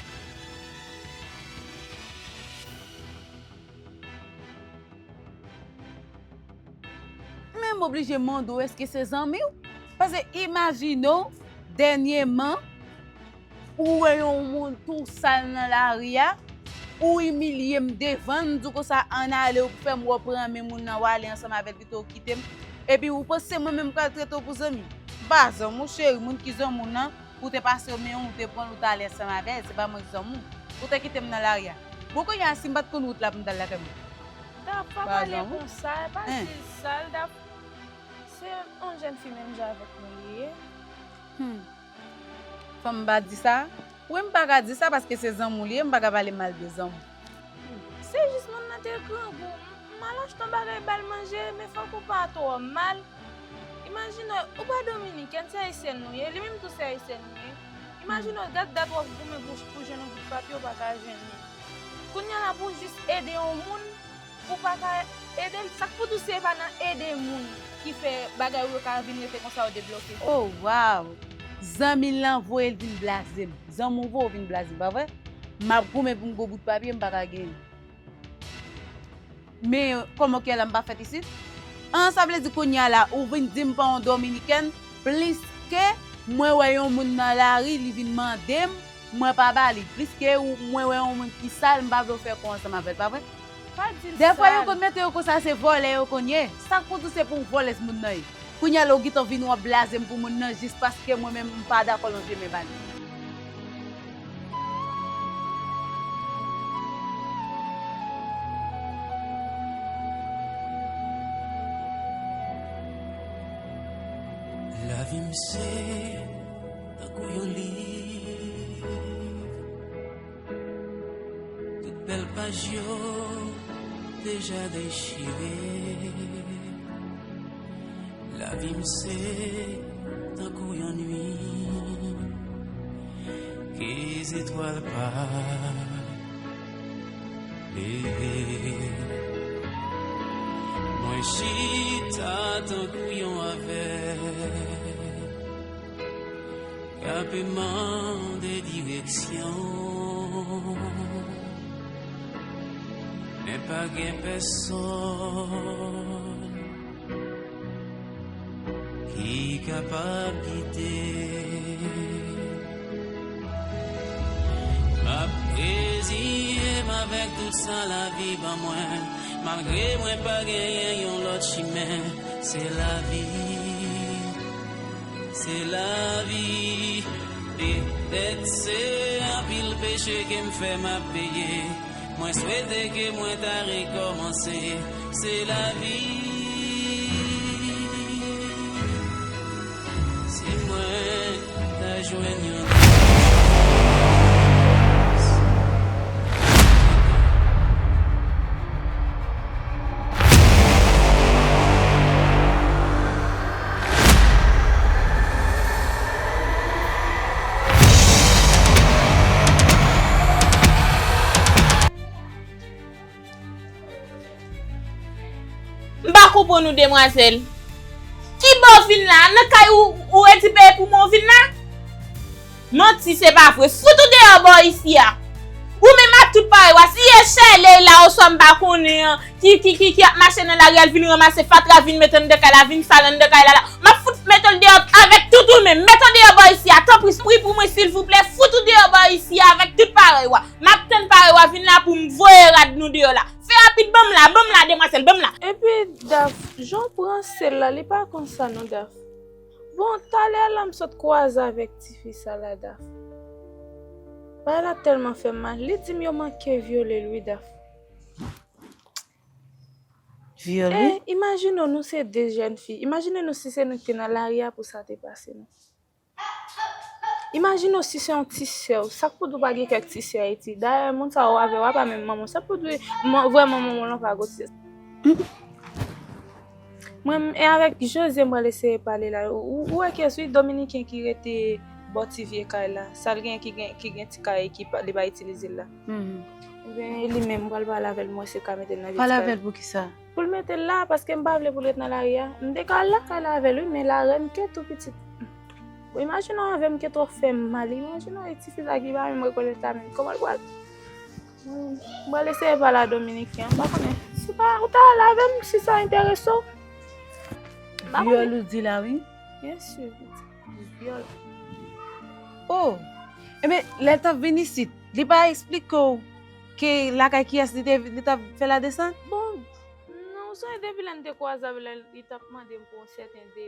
Men m oblije mande w, èske se zanmi w? Paske imajine w, dènyèman, ou wè yon moun tou sal nan lari a, ou imilye m devan l, m di w konsa, ann ale, ou fè m wè w pran men moun nan, w ale ansanm avè l, pito w kite m. Epi ou panse mwen menm m pral trete w pou zanmi? M pa zanmi w, cheri, moun ki zanmi w nan, ou te pase men w, ou te pran l, ou t ale ansanm avè l, se pa mwen ki zanmi w. Ou te kite m nan lari a. Bon, kounye a, si m pa t konn wout la pou m t al lakay mwen. Daf, pa pale konsa, pa di l sal, Daf. Se yon jèn fi menm jan avèk mwen li ye. Hmm. Fò m pa di sa? Wi, m pa ka di sa paske se zanmi w li ye, m pa ka pale mal de zanmi w. Se jis moun nan te grangou. M, m al achte yon bagay ba l manje, men fòk ou pa twò mal. Imajine w, ou pa dominikèn, se ayisyèn nou ye, li menm tou se ayisyèn li ye. Imajine w, gad dat w ap goumen pou, pou jwenn yon bout papye, ou pa ka jwenn li. Kounye a la, pou w jis ede yon moun, ou pa ka ede l. Sa k pou di w se pa nan ede moun ki fè bagay ou yo ka vin rete konsa, yo debloke? Oh, wow! Zanmi l lan voye l vin blaze m. Zanmi w voye w vin blaze m, pa vre? M ap goumen pou m gon bout papye, m pa ka genyen. Men kòman ke la m pa fèt isit? An, sa vle di kounye a la, ou vin di m pa yon dominikèn, pliske mwen wè yon moun nan lari, li vin mande m, mwen pa ba li. Pliske ou, mwen wè yon moun ki sal, m pa vle w fè kò ansanm avè l, pa vre? Pa di l sal. Dèfwa yo konn mete yo konsa, se vòlè yo konn ye. Sa k pou di w se pou yon vòlèz moun nan ye? Kounye a la w gentan vin w ap blaze m pou moun nan jis paske mwen menm m pa dakò lonje men ba li. Lavi m se tankou yon liv. Tout bèl paj yo deja dechire. Lavi m se tankou yon nuit ke zetwal pa leve. Mwen chita tankou yon avèg k ape mande direksyon, men pa gen pèsonn ki kapab gide. M ap reziye m avèk tout sa lavi ban mwen, malgre mwen pa genyen yon lòt chimen. Se lavi, se lavi. Petèt se anpil peche ke m fè m ap peye. Mwen swete ke mwen ta rekòmanse. Se lavi. Si mwen ta jwenn yon chans. M pa konprann ou, demwazèl. Ki bò w vin la? Nan kay ou, ou redi peye pou mwen w vin la? Manti, se pa vre. Fout ou deyò bò isi a. Ou menm ak tout parèy w a. Si e chèlèy la oswa m pa konnen an, ki, ki, ki, ki ap mache nan lari a, l vin ranmase fatra, vin mete anndan kay la, vin sal anndan kay la, la, m ap fout mete l deyò avèk tout ou menm. Mete w deyò bò isi a, tanpri, tanpri pou mwen, silvouplè. Fout ou deyò bò isi a avèk tout parèy w a. M ap tann parèy w a vin la pou m voye rad nou deyò la. Fè rapid, ban m la, ban m la, demwazèl, ban m la. Epi, Daf, jan w pran sèl la, li pa konsa non, Daf. Bon, talè a la m sot kwaze avèk tifi sa la, Daf. Bagay la tèlman fè m mal. Li di m yo manke vyole l wi, Daf. Vyole? E, imajine w, nou se de jèn fi. Imajine nou si se nou ki te nan lari a pou sa te pase nou. Imajine w si se yon ti sè w. Sa k pou di w pa gen kèk ti sè Ayiti? Dayè, moun sa yo avè w a pa menm manman w. Sa k pou di w vrèman manman w lan pa gwo ti sè? Mwen, e avèk Jose m pral eseye pale la. Ou, ou wè kiyès wi, Dominiken ki rete bò ti vye kay la. Sa l gen ki gen, ki gen ti kay ki pa, li pa itilize l la. Ebyen, e li menm, m pral pale avè l, m wè si l ka mete l nan vye ti kay la. Pale avè l poukisa? Pou l mete l la, paske m pa vle pou l ret nan lari a. M te ka al lakay la avè l wi, men larèn ke tou pitit. Bon, imajine w avè m ke twò fè m mal. Imajine w e tifi sa ki pa menm rekonèt la menm. Kòman l pral? M pral eseye pale a Dominiken an. M pa konnen. Si pa, ou ta al avè m, si sa enterese w. M pa konnen. Vyòl ou di la, wi? Byen si, li di vyòl. Oh! Ebyen, lè l t ap vin isit, li pa eksplike w ke lakay kiyès li te, li t ap fè ladesann? Bon, non, ou sonje depi lè n te kwaze avè l, li t ap mande m pou yon sèten de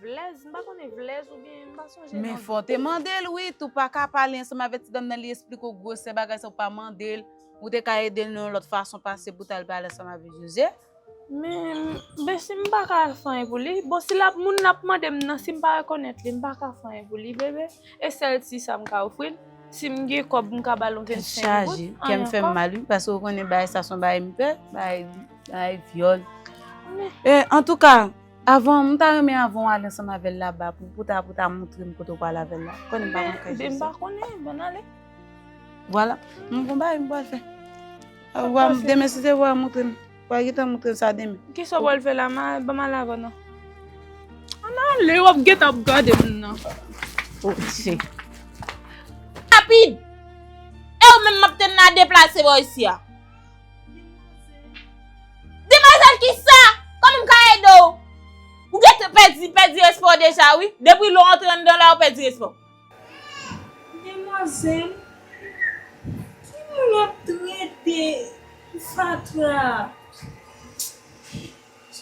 vlèz, m pa konnen vlèz oubyen m pa sonje non. Men fò w te mande l wi, tou pa ka pale ansanm avèk ti dam nan, li eksplike w gwosè bagay sa, ou pa mande l, ou te ka ede l nan yon lòt fason pase pou w t al pale ansanm avèk Jose. Men, men si m pa ka fè anyen pou li, bon, si l ap, moun nan ap mande m nan, si m pa rekonèt li, m pa ka fè anyen pou li, bebe. E sèl ti sa m ka ofri l. Si m gen kòb, m ka ba l yon vennsenk goud. Chaje, kè m fè m mal, wi, paske ou konnen bagay sa se yon bagay m pè, bagay, bagay vyòl. E, antouka, avan, m ta renmen avan w ale ansanm avè l laba pou, pou ta, pou ta montre m kote w pral avè l la. Konnen m pa konn kay. Men, m pa konnen, bon, ale. Vwala. M gon bagay m pral fè. Demen, si se vre, montre m. W a gentan montre m sa demen. Kisa w pral fè la? Ma, ban m al avè w non. Ann ale, w ap gentan ap gade m nan. Pote. Rapid! E ou menm m ap tann la deplase bò isi a. Demwazèl kisa? Kòman m ka ede w? Ou gentan pèdi, pèdi respè w deja, wi. Depi lè w antre anndan la, ou pèdi respè w. Demwazèl, ki moun w ap trete fatra a?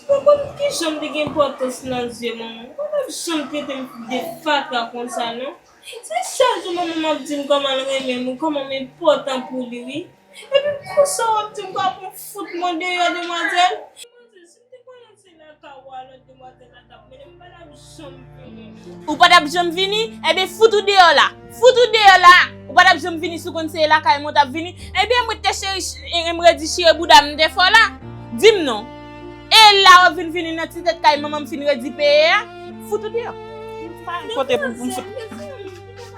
M pa konn kijan m te gen enpòtans nan zye manman m. Ou pa t ap janm trete m de fatra konsa, non. Se chak jou manman m ap di m kòman l renmen m, kòman m enpòtan pou li, wi. Epi konsa w ap di m w ap fout mwen deyò, demwazèl? Demwazèl, si m te konnen se lakay ou a lòt demwazèl la t ap mennen m, m pa t ap janm vini. Ou pa t ap janm vini? Ebyen, fout ou deyò la. Fout ou deyò la. Ou pa t ap janm vini si w konn se lakay mwen w t ap vini. Ebyen, mwen te cheri, ch-, e, m redi chire bouda m te fè w la. Di m non. E la w ap vin vini nan ti tèt kay manman m fin redi peye a? Fout ou deyò. M pa gen kote pou, pou m fout.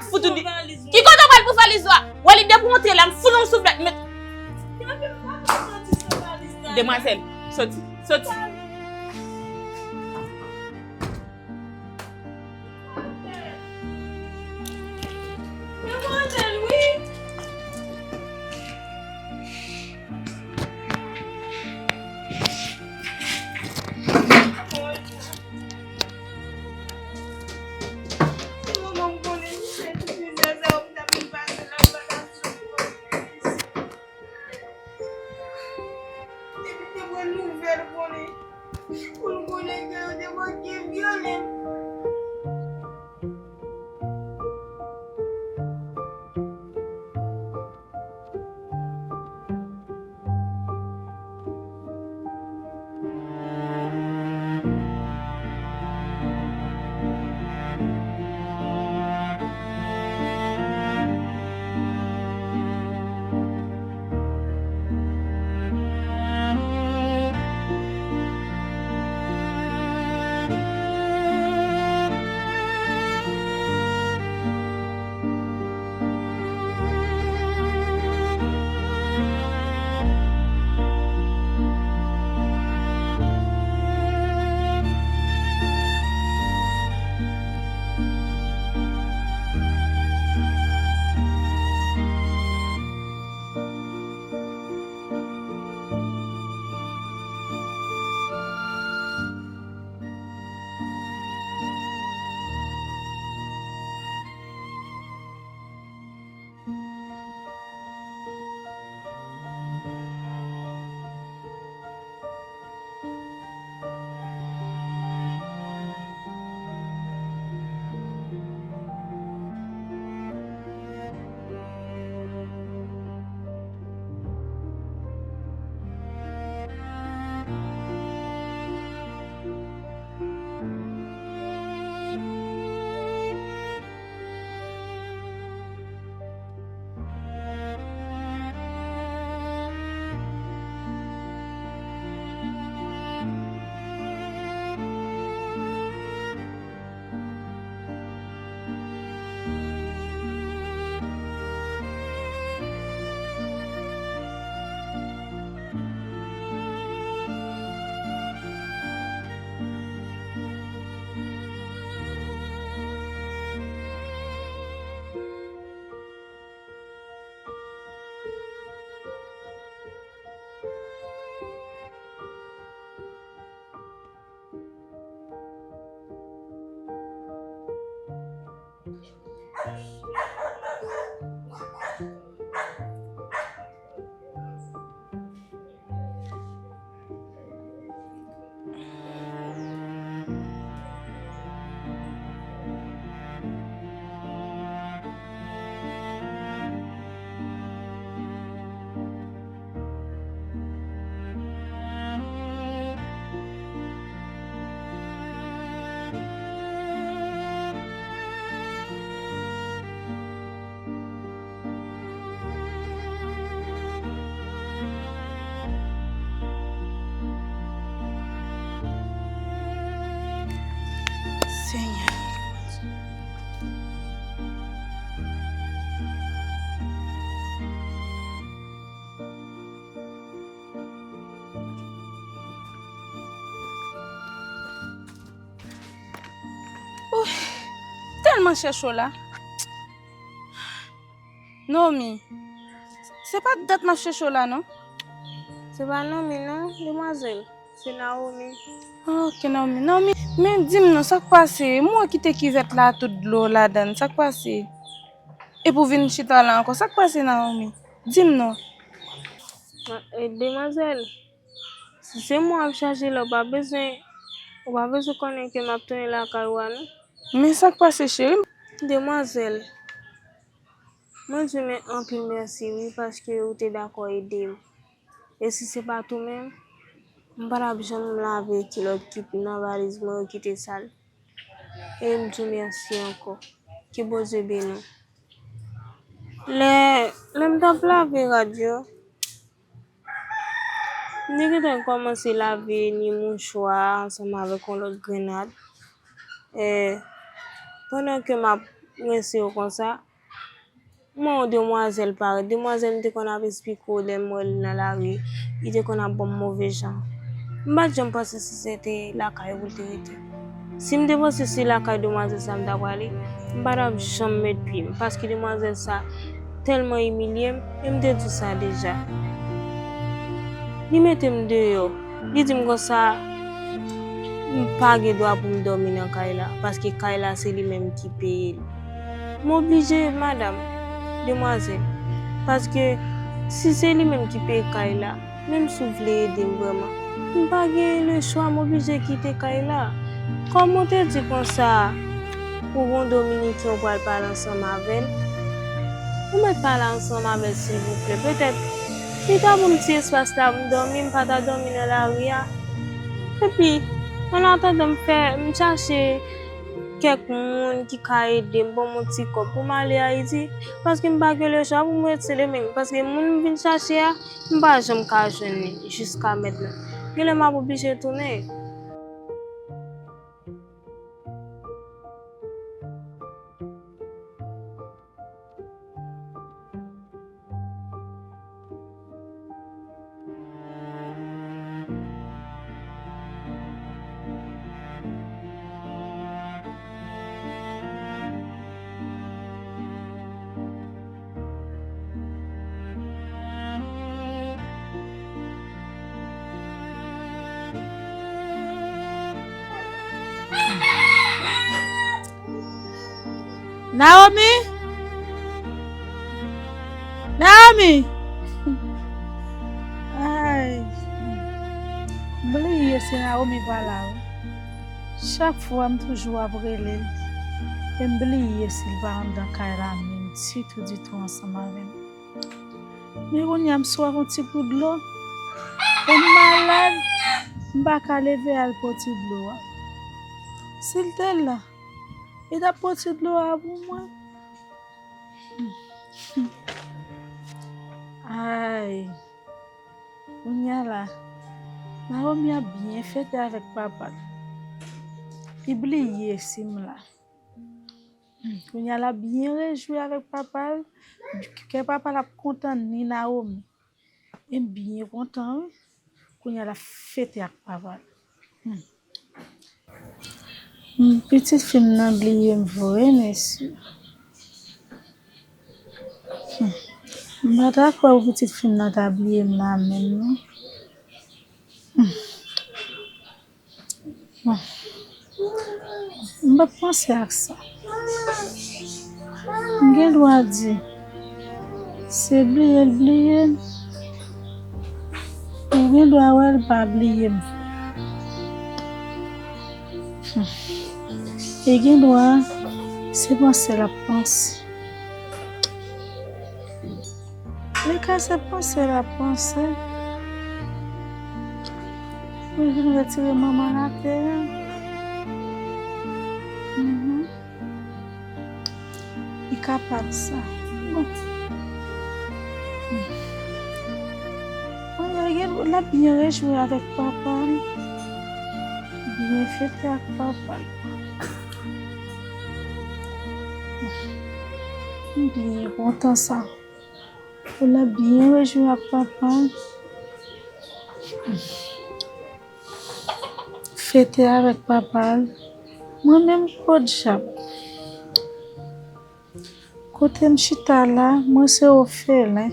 Fout ou di-, ki kote w pral pou valiz ou a? Wè li depi w antre la, m fout yon souflèt, met. Demwazèl, soti, soti. Demwazèl, wi. Depi te pran nouvèl konnen, pou l konnen ke yo te manke vyole m. Senyè. Ouh, tèlman chèche w la. Naomi, se pa dat m ap chèche w la, non? Se pa Naomi, non, demwazèl. Se Naomi. Ah, ok, Naomi. Naomi, men di m non, sa k pase? M wè w kite kivèt la, tout dlo ladan l. Sa k pase? Epi w vin chita la ankò. Sa k pase, Naomi? Di m non. Ma- e, demwazèl, si se mwen w ap chache la, ou pa bezwen, ou pa bezwen konnen ke m ap tounen lakay ou a, non. Men sa k pase, cheri? Demwazèl, mwen di w men anpil mèsi, wi, paske ou te dakò ede m. E si se pa t ou menm, m pa t ap janm lave kilòt ki nan valiz mwen yo ki te sal. E m di w mèsi ankò. Ke Bondye beni w. Lè, lè m t ap lave rad yo, m te gentan kòmanse lave ni mouchwa ansanm avèk yon lòt grenn rad. E, pandan ke m ap rense yo konsa, m wè yon demwazèl parèt. Demwazèl m te konn ap esplike w lè m wè l nan lari, li te konn ap ban m move jan. M pa t janm panse si se te lakay ou pou l te rete. Si m te panse se lakay demwazèl sa m ta prale, m pa t ap janm met pye m, paske demwazèl sa tèlman imilye m, e m te di w sa deja. Li mete m deyò. Li di m konsa, m pa gen dwa pou m dòmi nan kay la, paske kay la se li menm ki peye l. M oblije, madanm, demwazèl, paske si se li menm ki peye kay la, menm si w vle ede m vrèman, m pa gen lechwa, m oblije kite kay la. Kòm ou te di konsa, ou gon Dominiken ou pral pale ansanm avè l, ou mèt pale ansanm avè l, silvouplè. Petèt, li ta ban m ti espas la pou m dòmi, m pa ta dòmi nan lari a. Epi, annatandan, m fè, m chache kèk moun ki ka ede m, ban m yon ti kòb pou m ale Ayiti, paske m pa gen lechwa pou m ret Sendomeng, paske moun m vin chache a, m pa janm ka jwenn li jiska mentnan. Genlè m ap oblije tounen. Naomi? Naomi! Ay. M bliye si Naomi pa la, wi. Chak fwa m toujou ap rele l. E m bliye si l pa anndan kay la menm ditou, ditou ansanm avè m. Men kounye a m swaf yon ti kou dlo. E m malad, m pa ka leve al pran ti dlo a. Si l te la, li t ap pran ti dlo a pou mwen. Ay, kounye a la, Naomi ap byen fete avèk papa l. Li bliye si m la. Hmm, kounye a l ap byen rejwi avèk papa l. Kè papa l ap kontan ni Naomi. E m byen kontan, wi. Kounye a l ap fete ak papa l. Hmm. Hmm, pitit fi m nan bliye m vre, mesye. Hmm. M pa ta kwè pou pitit fi m nan ta bliye m la menm, non. Hmm. Bon. M p ap panse ak sa. M gen dwa di, se bliye l bliye m. Ou gen dwa wè l pa bliye m. Hmm. E gen dwa, se panse l ap panse. Li ka se panse l ap panse. Pou l vin retire manman l atè a. Mhm. Li kapab sa. Bon. Bon, l ap byen rejwi avèk papa l. Byen fete ak papa l. M byen kontan sa. Pou l ap byen rejwi ak papa l. Fete avèk papa l. Mwen menm podyab. Kote m chita la, mwen se ofelen.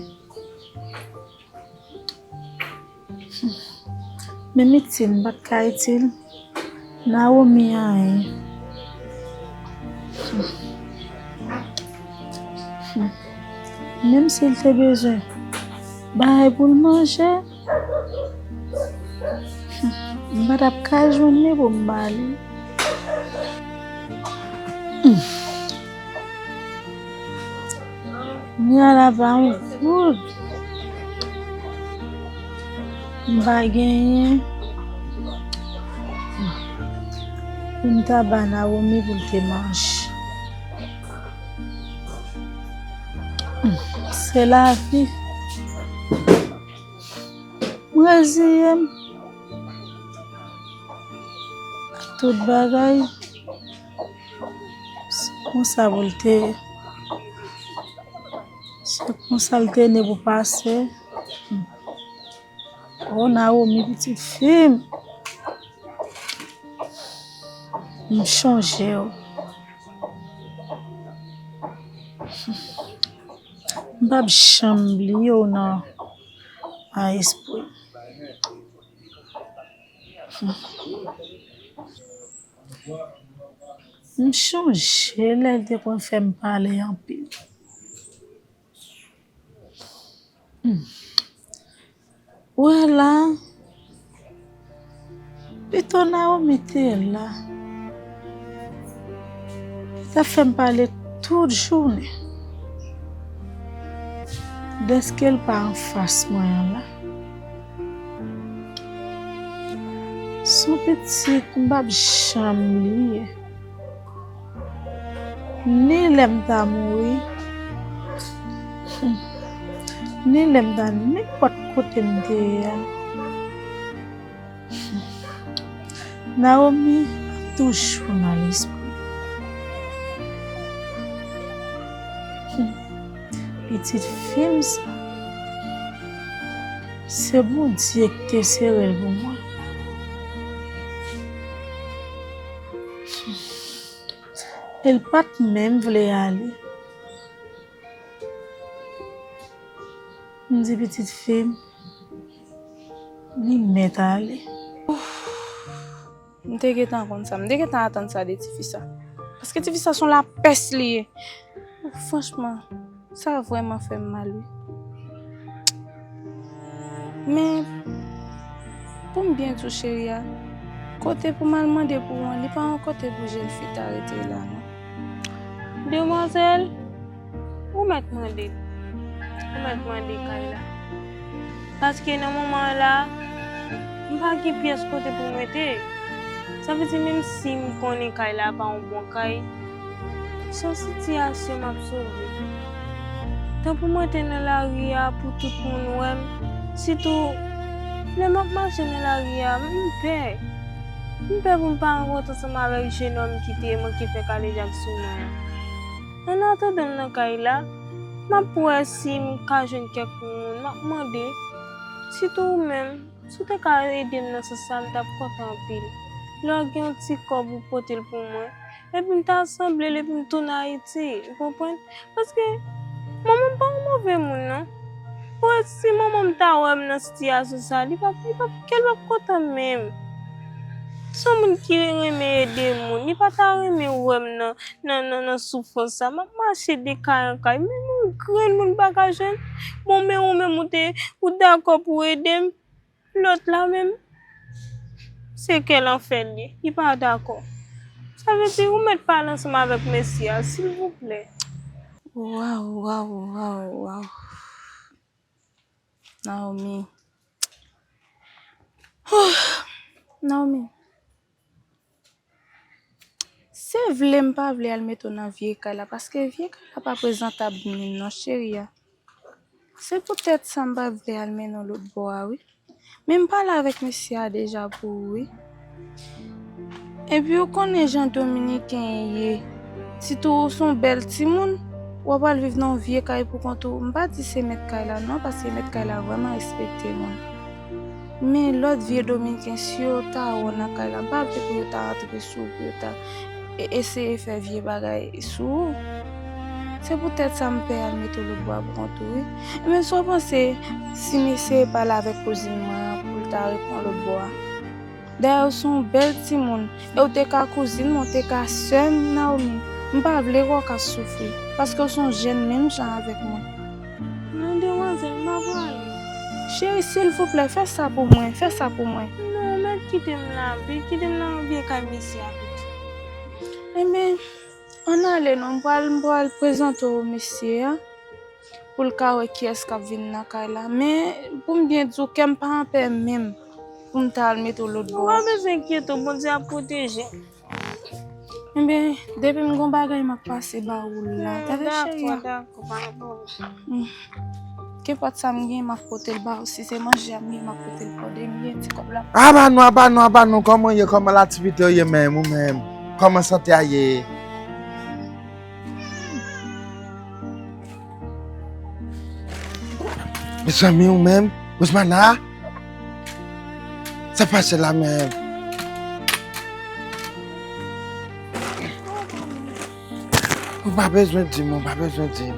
Menm itil m pa t ka itil Naomi anyen. Menm si l te bezwen bagay pou l manje, m pa t ap ka jwenn li pou m ba li. Kounye a la pa yon goud. M pa genyen pou m ta ba Nawomi pou l te manje. Se lavi. M reziye m. Tout bagay, se konsa pou l te ye. Se konsa l te ne pou pase. O Nawomi, pitit fi m, m chonje w. M p ap janm bliye w nan, nan espri m. M chonje lè l te konn fè m pale anpil. Ou wè la, pito Nawomi te la. Li t ap fè m pale tout jounen. Dèske l pa anfas mwen an la. Se yon pitit m p ap janm bliye. Ni lè m ta mouri, ni lè m ta nenpòt kote m te ye a. Nawomi ap toujou nan lespri m. Pitit fi m sa, se Bondye ki te sere l pou mwen. E l pa t menm vle ale. M di pitit fi m, li mèt ale. M te gentan konn sa. M te gentan atann sa de tifi sa. Paske tifi sa se yon lapès li ye. Franchman, sa vrèman fè m mal, wi. Men, pou m byen di w, cheri a, kote pou m al mande pou ou an, li pa yon kote pou jèn fi ta rete la, non. Demwazèl, ou mèt mande. Ou mèt mande kay la. Paske nan moman an la, m pa gen pyès kote pou m rete. Sa vle di, menm si m konnen kay la pa yon bon kay, se yon sitiyasyon m ap sove. Tan pou mwen te nan lari a, pou tout moun wè m, sitou lè m ap mache nan lari a, m pè. M pè pou m pa rankontre ansanm avèk jenòm ki te manke fè kalejak sou mwen an. Annatandan m nan kay la, m ap wè si m ka jwenn kèk moun, m ap mande. Sitou ou menm, si w te ka ede m nan sans sa, m t ap kontan anpil. Lè w gen yon ti kòb ou pote l pou mwen, epi m ta sanble l epi m tounen Ayiti, ou konprann? Paske manman m pa yon move moun, non. Pou si manman m ta wè m nan sitiyasyon sa, li p ap, li p ap, kè l p ap kontan menm. Se yon moun ki renmen ede moun, li pa ta renmen wè m nan, nan, nan, nan soufrans sa. M ap mache de kay an kay, menm yon grenn moun m pa ka jwenn. Bon, men ou menm ou te, ou dakò pou ede m. Lòt la menm, se kè lanfè l ye, li pa dakò. Sa vle di ou mèt pale ansanm avèk mesye a, silvouplè. Waw, waw, waw, waw. Nawomi. Nawomi. Se vle m pa vle al mete w nan vye kay la, paske vye kay la pa prezantab menm non, cheri a. Se poutèt sa m pa vle al mennen w lòt bò a, wi. Men m pale avèk mesye a deja pou ou, wi. Epi ou konnen jan dominiken ye. Sitou ou se yon bèl timoun, w ap al viv nan yon vye kay pou kont ou. M pa di se mèt kay la non, paske mèt kay la vrèman respekte moun. Men lòt vye Dominiken, si yo ta wè w nan kay la, m pa vle pou yo ta antre sou ou, pou yo ta e-, eseye fè vye bagay sou ou. Se poutèt sa m pè al mete w lòtbò a pou kont ou, wi. Men sa w panse si m eseye pale avèk kouzin mwen an pou l ta reponn lòtbò a? Dayè, ou se yon bèl timoun. E w te ka kouzin mwen, w te ka sè m, Naomi. M pa vle wè w k ap soufri, paske w se yon jèn menm jan avèk mwen. Non, demwazèl, m pa prale. Cheri, silvouplè, fè sa pou mwen, fè sa pou mwen. Non, mèt kite m la, pi kite m nan vye kay mesye a pito. Enben, ann ale non, m pral, m pral prezante w mesye a, pou l ka wè kiyès k ap vin nan kay la. Men, pou m byen di w, kè m pa anpè menm pou m ta al mete w lòtbò a. Ou pa bezwen enkyete w, Bondye ap pwoteje m. Enben, depi m gon bagay, m ap pase ba ou la. Tande, cheri a? Dakò, dakò, pa gen pwoblèm. Hmm. Kenpòt sa m gen, m ap pote l ba ou. Si se manje a m gen, m ap pote l ba ou. Depi m gen ti kòb la. Aba non, aba non, aba non. Kòman w ye? Kòman lativite w ye menm, ou menm? Kòman sante a ye? Mezanmi, ou menm, Rosemana, sa pase la menm? Ou pa bezwen di m, ou pa bezwen di m.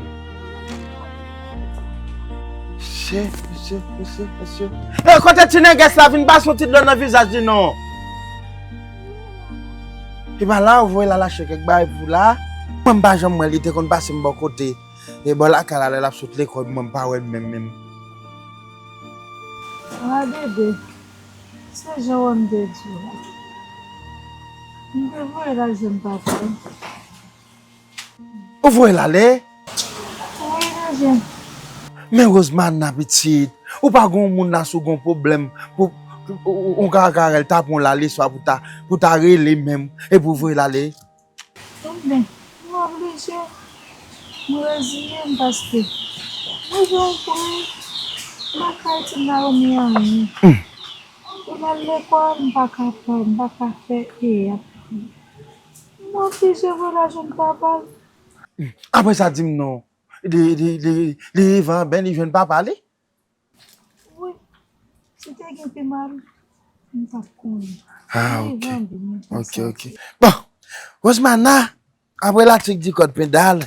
Mesye, mesye, mesye, mesye. E, kote ti nègès la vin pase yon ti dlo nan vizaj li non. Epa la, ou voye l al achte kèk bagay pou la. Mwen m pa janm wè li, te konn pase m bò kote. E bò lakay la, lè l ap sot lekòl, mwen m pa wè l menm, menm. A, Dede, se jan w wè m te di w la. M te voye l al jwenn papa l. Ou voye l ale? Wi, Dede. Men Rosemana, pitit, ou pa gon moun la si w gon pwoblèm, pou, pou, ou, ou ka, ka rele, ta pran w la leswa pou ta, pou ta rele menm, epi w voye l ale? Ebyen, m oblije, m reziye m paske m rive yon pwen, m pa ka ede Naomi anyen. Hmm. Pou l al lekòl, m pa kapab, m pa ka fè e ap. M oblije voye l al jwenn papa l. Hmm. Apre sa, di m non. Li, li, li, li rive anben, li jwenn papa li? Wi, si te gen pi mal, m t ap konnen. Ah, ok. Ok, ok. Bon, Rosemana, apre latik di kòd pendal,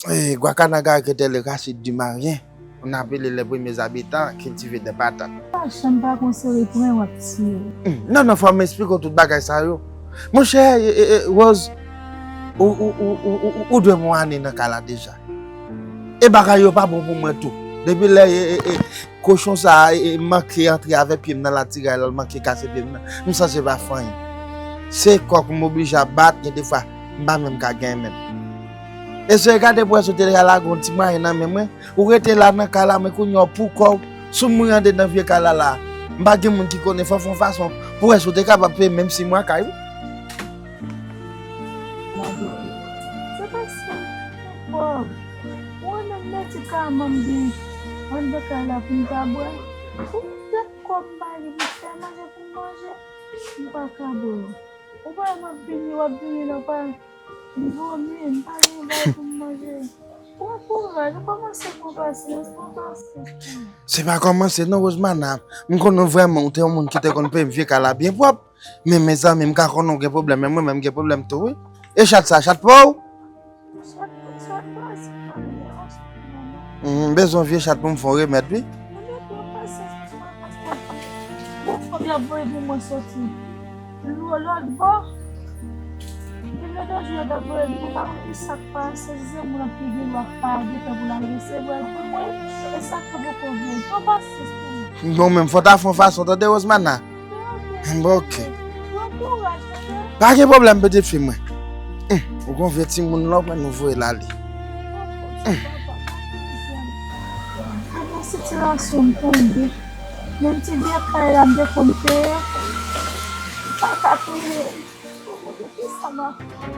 eh, Guacanaga que te le racine du marien, on appelait les premiers habitants cultivaient des patates. Pa janm pa konn se refren w ap tire. Hmm, non, non, fò m eksplike w tout bagay sa yo. Monchè, e, e, e, Rose, ou, ou, ou dwe yon ane nan kay la deja. E bagay yo pa bon pou mwen tou. Depi lè, e, e, e, kochon sa a, e, e, manke antre avèk pye m nan latiray la, l manke kase pye m nan, m sanse pa fè anyen. Se kòk m oblije ap bat, gen defwa, m pa menm ka genyen menm. Eseye gade pou wè si w te ka lage yon ti mwayen nan men mwen. Ou rete la nan kay la, men kounye a w pou kò w, si w mouri anndedan vye kay la la, m pa gen moun ki konnen, fò w fè yon fason pou wè si w te kapab peye menm sis mwa kay, wi. Se pa sa ankò. Mwen menm medikaman m gen anndan kay la pou m ta bwè. Pou m fè kòb m pa gen pou m fè manje pou m manje, m pa ka bwè. Ou pa wè m ap vini, w ap vini nan pa m vomi, m pa gen bagay pou m manje. Pran kouraj, ou kòmanse pran pasyans, pran pasyans. Se pa kòmanse non, Rosemana. M konnen w vrèman, ou te yon moun ki te konn peye m vye kay la byen pwòp. Men, mezanmi, m ka konnen w gen pwoblèm, men mwen menm m gen pwoblèm tou, wi. E chat sa, chat pa w? Chat, chat pa, se pa mwen, an se moman. M bezwen vye chat pou m fè yon remèd, wi. Mwen gen pwoblèm pasyans pou mwen, paske bon kòb y ap voye pou mwen soti lòtbò. Gen lòt jou yo t ap voye pou pa konn ki sa k pase, si se moun ki gen lwa pa gen tan pou l al resevwa l pou mwen, e sa k poko vle, pran pasyans pou mwen. Bon, men fò ta fè yon fason, tande, Rosemana? Bon, ok. Pran kouraj, tande? Pa gen pwoblèm, pitit fi mwen. Hum, ou gon vye timoun la, ou pran nou voye l ale. Hum. Nan sitiyasyon m tonbe, menm ti vye kay la m te konn peye, m pa ka peye. Kisa m ap fè?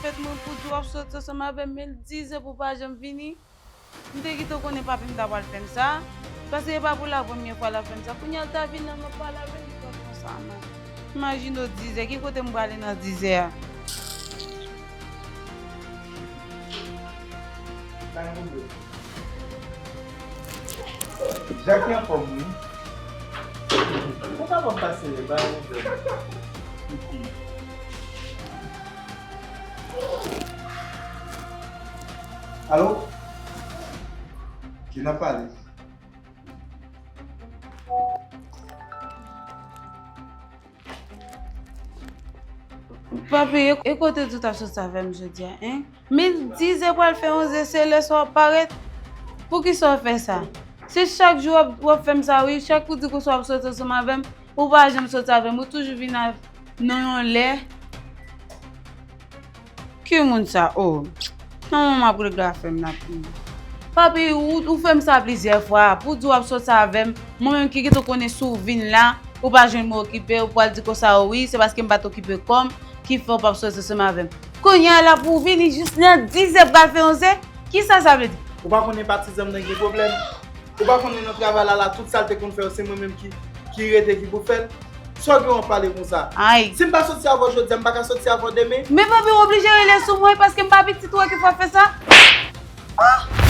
Fèt mwen pou di w ap soti ansanm avè m, men l dizè pou w pa janm vini. M te kite w konnen papi m ta pral fè m sa. Paske e pa pou la premyè fwa l ap fè m sa. Kounye a l ta vin la, m ap pale avè l, li pa konsa non. Imajine w dizè, ki kote m prale nan dizè a? Jackie anfòm wi. Ou kapab pase li, bay yon vè. Alo? Ki n ap pale? Papi, e kote w t ap soti avè m jodi a, en? Men dizè pral fè onzè, se lè sa w ap parèt. Poukisa w fè sa? Se chak jou w ap, w ap fè m sa wi, chak ou di konsa w ap soti ansanm avè m, ou pa janm soti avè m, ou toujou vin nan yon lè. Ki moun sa? Oh. Nan moman m ap regle afè m nan pi. Papi, ou, ou fè m sa plizyè fwa. Pou di w ap soti avè m, mwen menm ki gentan konnen si w vin la, ou pa jwenn mwen okipe, ou pral di konsa, o wi, se paske m pa t okipe kò m ki fè w p ap soti ansanm avè m. Kounye a la pou w vini jis nan dizè pral fè onzè, kisa sa vle di? Ou pa konnen patizan m nan gen pwoblèm? Ou pa konnen nan travay la la, tout sa l te konn fè yo, se mwen menm ki, ki rete ki pou fè l? Sa w gen w ap pale konsa? Ay. Si m pa soti avè w jodi a, m pa ka soti avè w demen? Men papi, w oblije rele sou mwen paske m pa pitit ou ki fè w fè sa. Oh!